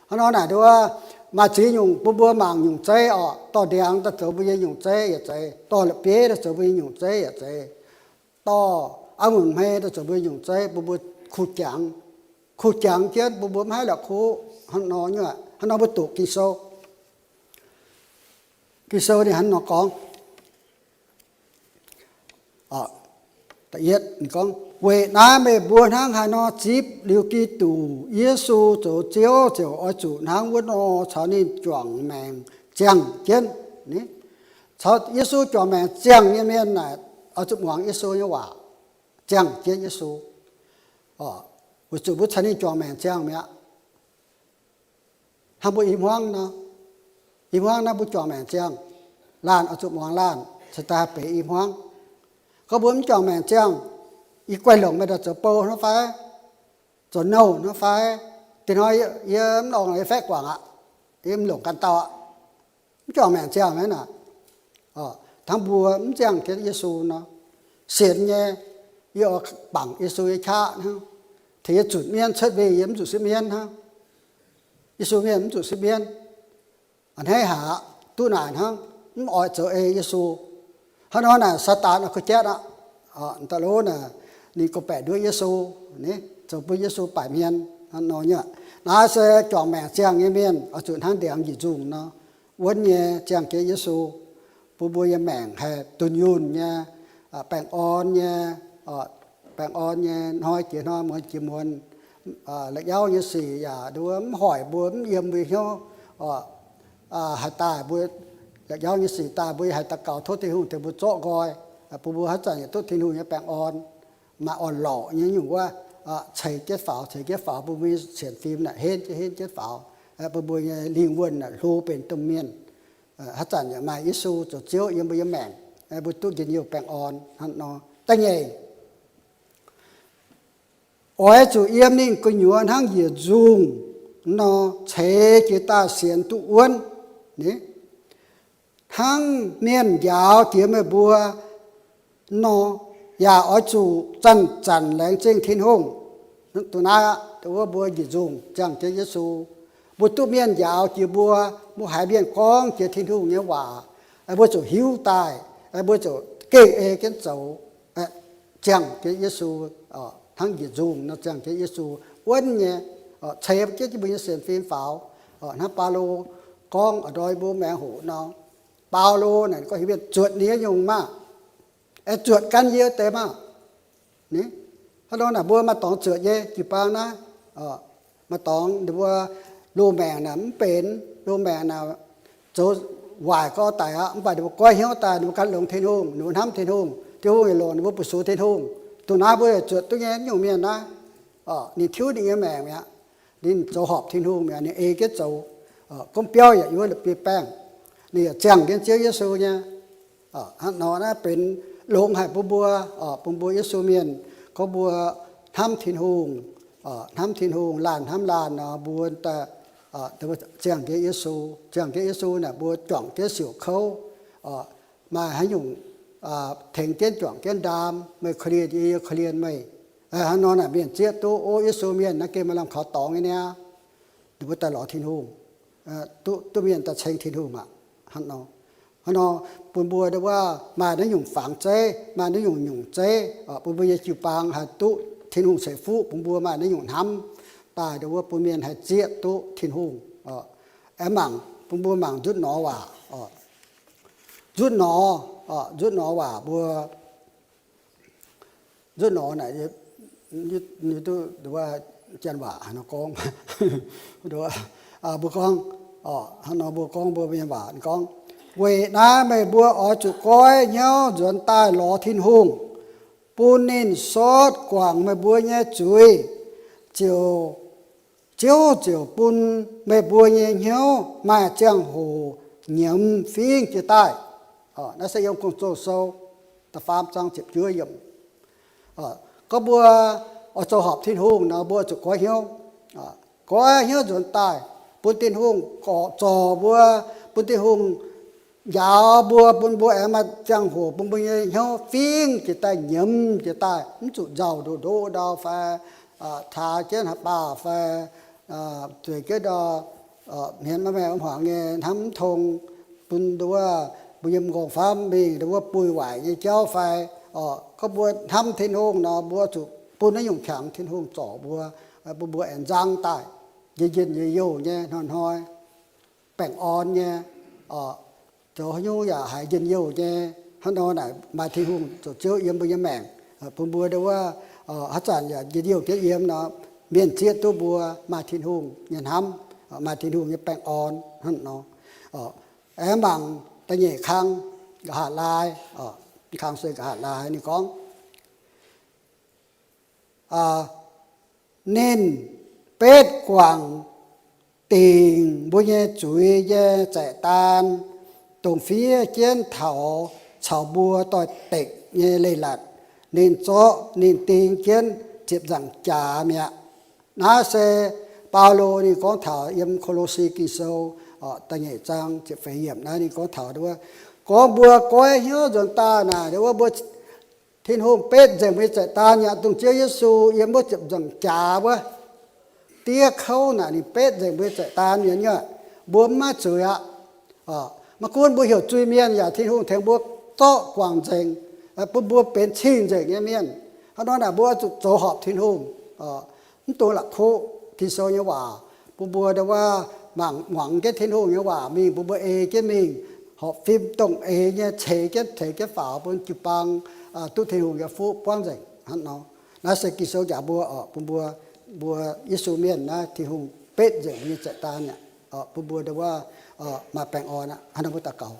hnangv nor naaic nduov, maaih ziex nyungc bun mbuo mangc nyungc zeiv orqc. Dorh ndiangx daaih zoux mbuo nyei nyungc zeiv yaac zeiz, dorh la'bieiv daaih zoux mbuo nyei nyungc zeiv yaac zeiz, dorh a'munc hmei daaih zoux mbuo nyei nyungc zeiv bun mbuo kuh jangx, kuh jangx jienv bun mbuo maiv haih la'kuqv. Hnangv nor, hnangv nor mbuo doqc Ging-Sou. Ging-Sou ninh hnangv nor gorngv, gorngv, weic naaiv meih mbuo hnangv haaix nor zipv liuz Giduc Yesu zoux Ziouv ziouc oix zuqc hnangv wuov nor caux ninh juangc maengc ziangh jienv. Caux Yesu juangc maengc ziangh nyei mienh naaic, oix zuqc muangx Yesu nyei waac, ziangh jienv Yesu. Weic zuqc mbuo caux ninh juangc maengc ziangh mi'aqv. Hnangv mbuo i hmuangv nor, i hmuangv naaiv mbuo juangc maengc ziangh, laanh oix zuqc muangx laanh, ceix daaih haih benx i hmuangv. Gorngv mbuo mv juangc maengc ziangh, yie guaih longc meih daaih zoux bou hnangv fai, zoux nouh hnangv fai, dih hnoi yie mv longc, yie faeqv guangc aqv, yie mv longc ganh dauh aqv. Mv juangc maengc ziangh naaiv naaic. Hnangv mbuo mv ziangh jienv Yesu nor, sienx nyei, yie oix bangc Yesu nyei qaqv hnangv. Tengx yie zunc mienv cuotv mingh, yie mv zuqc sipv mienv hnangv. Yesu mienh mv zuqc sipv mienv. A'hneiv haic aqv, duqv naaic hnangv, mv oix zoux ei Yesu. Hnangv nor naaic, Saadaan oix kuh jatv aqv. Da'lov naaic, ninh gorngv-baeqc nduov Yesu, zoux bun Yesu baaic hmien. Hnangv nor nyei, naaiv se juangc maengc ziangh nyei mienh oix zuqc hnangv ndiangx njiec nzungh nor, wuonv nyei ziangh jienv Yesu, bun mbuo nyei maengc haih dunh yunh nyei, baengh orn nyei, baengh orn nyei hnoi jiex hnoi, muonz jiex muonz, la'jauv nyei sic yaac nduov mv hoic mbuo, mv yiem mbuo hnyouv. Haih daaih mbuo, la'jauv nyei sic daaih mbuo haih daux gaux tov Tin-Hungh tengx mbuo zorqv nqoi, bun mbuo haaix zanc yaac duqv Tin-Hungh nyei baengh orn, maaih orn-lorqc nyei nyungc wuov, ceix jienv faaux, ceix jienv faaux, bun mbuo nyei sienx fim naaic henv jienv, henv jienv faaux, bun mbuo nyei lingh wuonh naaic hlo benx domh mienh. Haaix zanc yaac maaih Yesu zoux Ziouv yiem mbuo nyei maengc, mbuo duqv njien-youh baengh orn hnangv nor. Da'nyeic, Oix zuqc yiem ninh gu'nyuoz hnangv yietc nzungh nor ceix jiez daaih sienx duqv wuonv. Hnangv mienh njaaux jiex meih mbuo nor, yaac oix zuqc zanc-zanc laengz zingh Tin-Hungh. Duqv naaiv aqv, wuov mbuo njiec nzungh ziangh jienv Yesu. Mbuo duqv mienh njaaux jiex mbuo, mbuo haiz mienh gorngv jiex Tin-Hungh nyei waac, mbuo zuqc hiuv daaih, mbuo zuqc gengh ei jienv zoux, ziangh jienv Yesu, hnangv njiec nzungh nor ziangh jienv Yesu wuonv nyei, ceix jienv mbuo nyei sienx fim faaux. Hnangv Baulo gorngv a'ndoi mbuo maengx hoc nor, Baulo naaic gorngv heuc mienh zuotc ninh nyei nyungc maah, aengx zuotc gan yie deix maah. Hnangv nor naaic mbuo maaih dorngx zuotc nyei jiu-baang naaiv, maaih dorngx ninh mbuo loz-maengc naaic mv benx, loz-maengc naaic zoux waaic gau daic aqv, mv baac ninh mbuo goiv hnyouv daaih, ninh mbuo gan longx Tin-Hungh, ninh mbuo hnamv Tin-Hungh, Tin-Hungh yaac longc ninh mbuo bu su Tin-Hungh. Dongh naaiv mbuo zuotc duqv nyei nyungc mienh naaiv, ninh tiuv ninh nyei maengc mi'aqv. Ninh zoux horpc Tin-Hungh mi'aqv, ninh ei jienv zoux. Gorngv biauv yaac yuov la'bieiv-baengh, ninh yaac ziangh jienv Ziouv Yesu nyei. Hnangv nor naaiv benx longx haic bun mbuo, bun mbuo Yesu mienh, gorngv mbuo hnamv Tin-Hungh, hnamv Tin-Hungh, laanh hnamv laanh nor, mbuo daaih ziangh jienv Yesu. Ziangh jienv Yesu naaic mbuo juangc jienv siouc kouv, maaih haaix nyungc tengx jienv juangc jienv ndaam, meih korv-lienh yie, yie korv-lienh meih. Hnangv nor naaic mienh zieqv duqv, o, Yesu mienh naaiv gengh maaih lamh kaux dorngx nyei niaa. Ninh mbuo daaih lorz Tin-Hungh, duqv, duqv mienh daaih ceng Tin-Hungh aqv. Hnangv nor, hnangv nor bun mbuo ndau wuov maaih naaiv nyungc fangx zeiv, maaih naaiv nyungc nyungc zeiv, bun mbuo nyei jiu-baang haih duqv Tin-Hungh ceix fuqv bun mbuo maaih naaiv nyungc hnamv daaih ndau wuov bun mienh haih zieqv duqv Tin-Hungh. Aengx mangc, bun mbuo mangc nzutv nor waac. Nzutv nor, nzutv nor waac mbuo, nzutv nor naaic, duqv janx waac haaix nor gorngv, mbuo gorngv, hnangv nor mbuo gorngv mbuo mienh waac gorngv, weic naaiv meih mbuo oix zuqc goiv hnyouv nzuonx daaih lorz Tin-Hungh, bun ninh sortv guangc meih mbuo nyei zuiz, ziouc, Ziouv ziouc bun meih mbuo nyei hnyouv maaih ziangh hoc nyiemz fingx jiez daaih. Naaiv se yiem Gong-Zoh Sou da'faam zaang ziepc juov yiemc. Gorngv mbuo oix zoux horpc Tin-Hungh nor, mbuo zuqc goiv hnyouv, goiv hnyouv nzuonx daaih, bun Tin-Hungh gorqv-zorc mbuo, bun Tin-Hungh njaaux mbuo, bun mbuo aengx maaih ziangh hoc bun mbuo nyei hnyouv fingx jiez daaih, nyiemz jiez daaih, mv zuqc nzauh ndoh ndoh ndau fai taaix jienv haaix baah fai zueiz jienv ndau, hmien maiv maengh mv hmuangx nyei, hnamv mv tong, bun ndau wuov mbuo yiem m'nqorngv-famv mingh ndau wuov buih waaic nyei jauv fai, gorngv mbuo hnamv Tin-Hungh nor, mbuo zuqc bun naaiv nyungc qangx Tin-Hungh zorc mbuo, bun mbuo aengx nzang daaih, njien-njien youh youh nyei hnoi-hnoi, baengh orn nyei, zoux haaix nyungc yaac haiz njien-youh nyei. Hnangv nor naaic maaih Tin-Hungh zoux Ziouv yiem mbuo nyei maengc, bun mbuo ndau wuov haaix zanc yaac njien-youh jienv yiem nor, mienh zieqv duqv mbuo maaih Tin-Hungh nyei hnamv, maaih Tin-Hungh nyei baengh orn hnangv nor. Aengx mangc da'nyeic kang, nqa'haav laai, kang se nqa'haav laai ninh gorngv, ninh betv guangc dingc mbuo nyei zuiz nyei za'gengh daan, dongh fiev jienv taux caux mbuo doix-dekc nyei leiz-latc. Ninh zorqv ninh ding jienv ziepc nzaangc jaax mi'aqv. Naaiv se Baulo ninh gorngv taux yiem Ko^lo^si Ging-Sou da'nyeic zaang ziepc feix yiemc naaiv ninh gorngv taux wuov, gorngv mbuo goiv hnyouv nzuonx daaih naaic, wuov mbuo Tin-Hungh betv nzengc mbuo nyei za'gengh daan yaac dongh Ziouv Yesu yiem wuov ziepc nzaangc jaax wuov diev kouv naaic ninh betv nzengc mbuo nyei za'gengh daan mienh nyei, mbuo mv maaih zuiz aqv. Maiv gunv mbuo heuc zuiz-mienh yaac Tin-Hungh tengx mbuo zorqv guangc nzengc, bun mbuo benx cing-nzengc nyei mienh. Hnangv nor naaic mbuo zuqc zoux horpc Tin-Hungh, mv dungx la'kuqv Ging-Sou nyei waac, bun mbuo ndau wuov mangc muangx jienv Tin-Hungh nyei waac mingh, bun mbuo ei jienv mingh, horpc fim dongh eix nyei ceix jienv, ceix jienv faaux bun jiu-baang duqv Tin-Hungh nyei fuqv buangv nzengc hnangv nor. Naaiv se Ging-Sou njaaux mbuo oc, bun mbuo, mbuo Yesu mienh naaiv Tin-Hungh betv nzengc mbuo nyei za'gengh daan aqv, bun mbuo ndau wuov maaih baengh orn aqv. Hnangv nor mbuo daux gaux.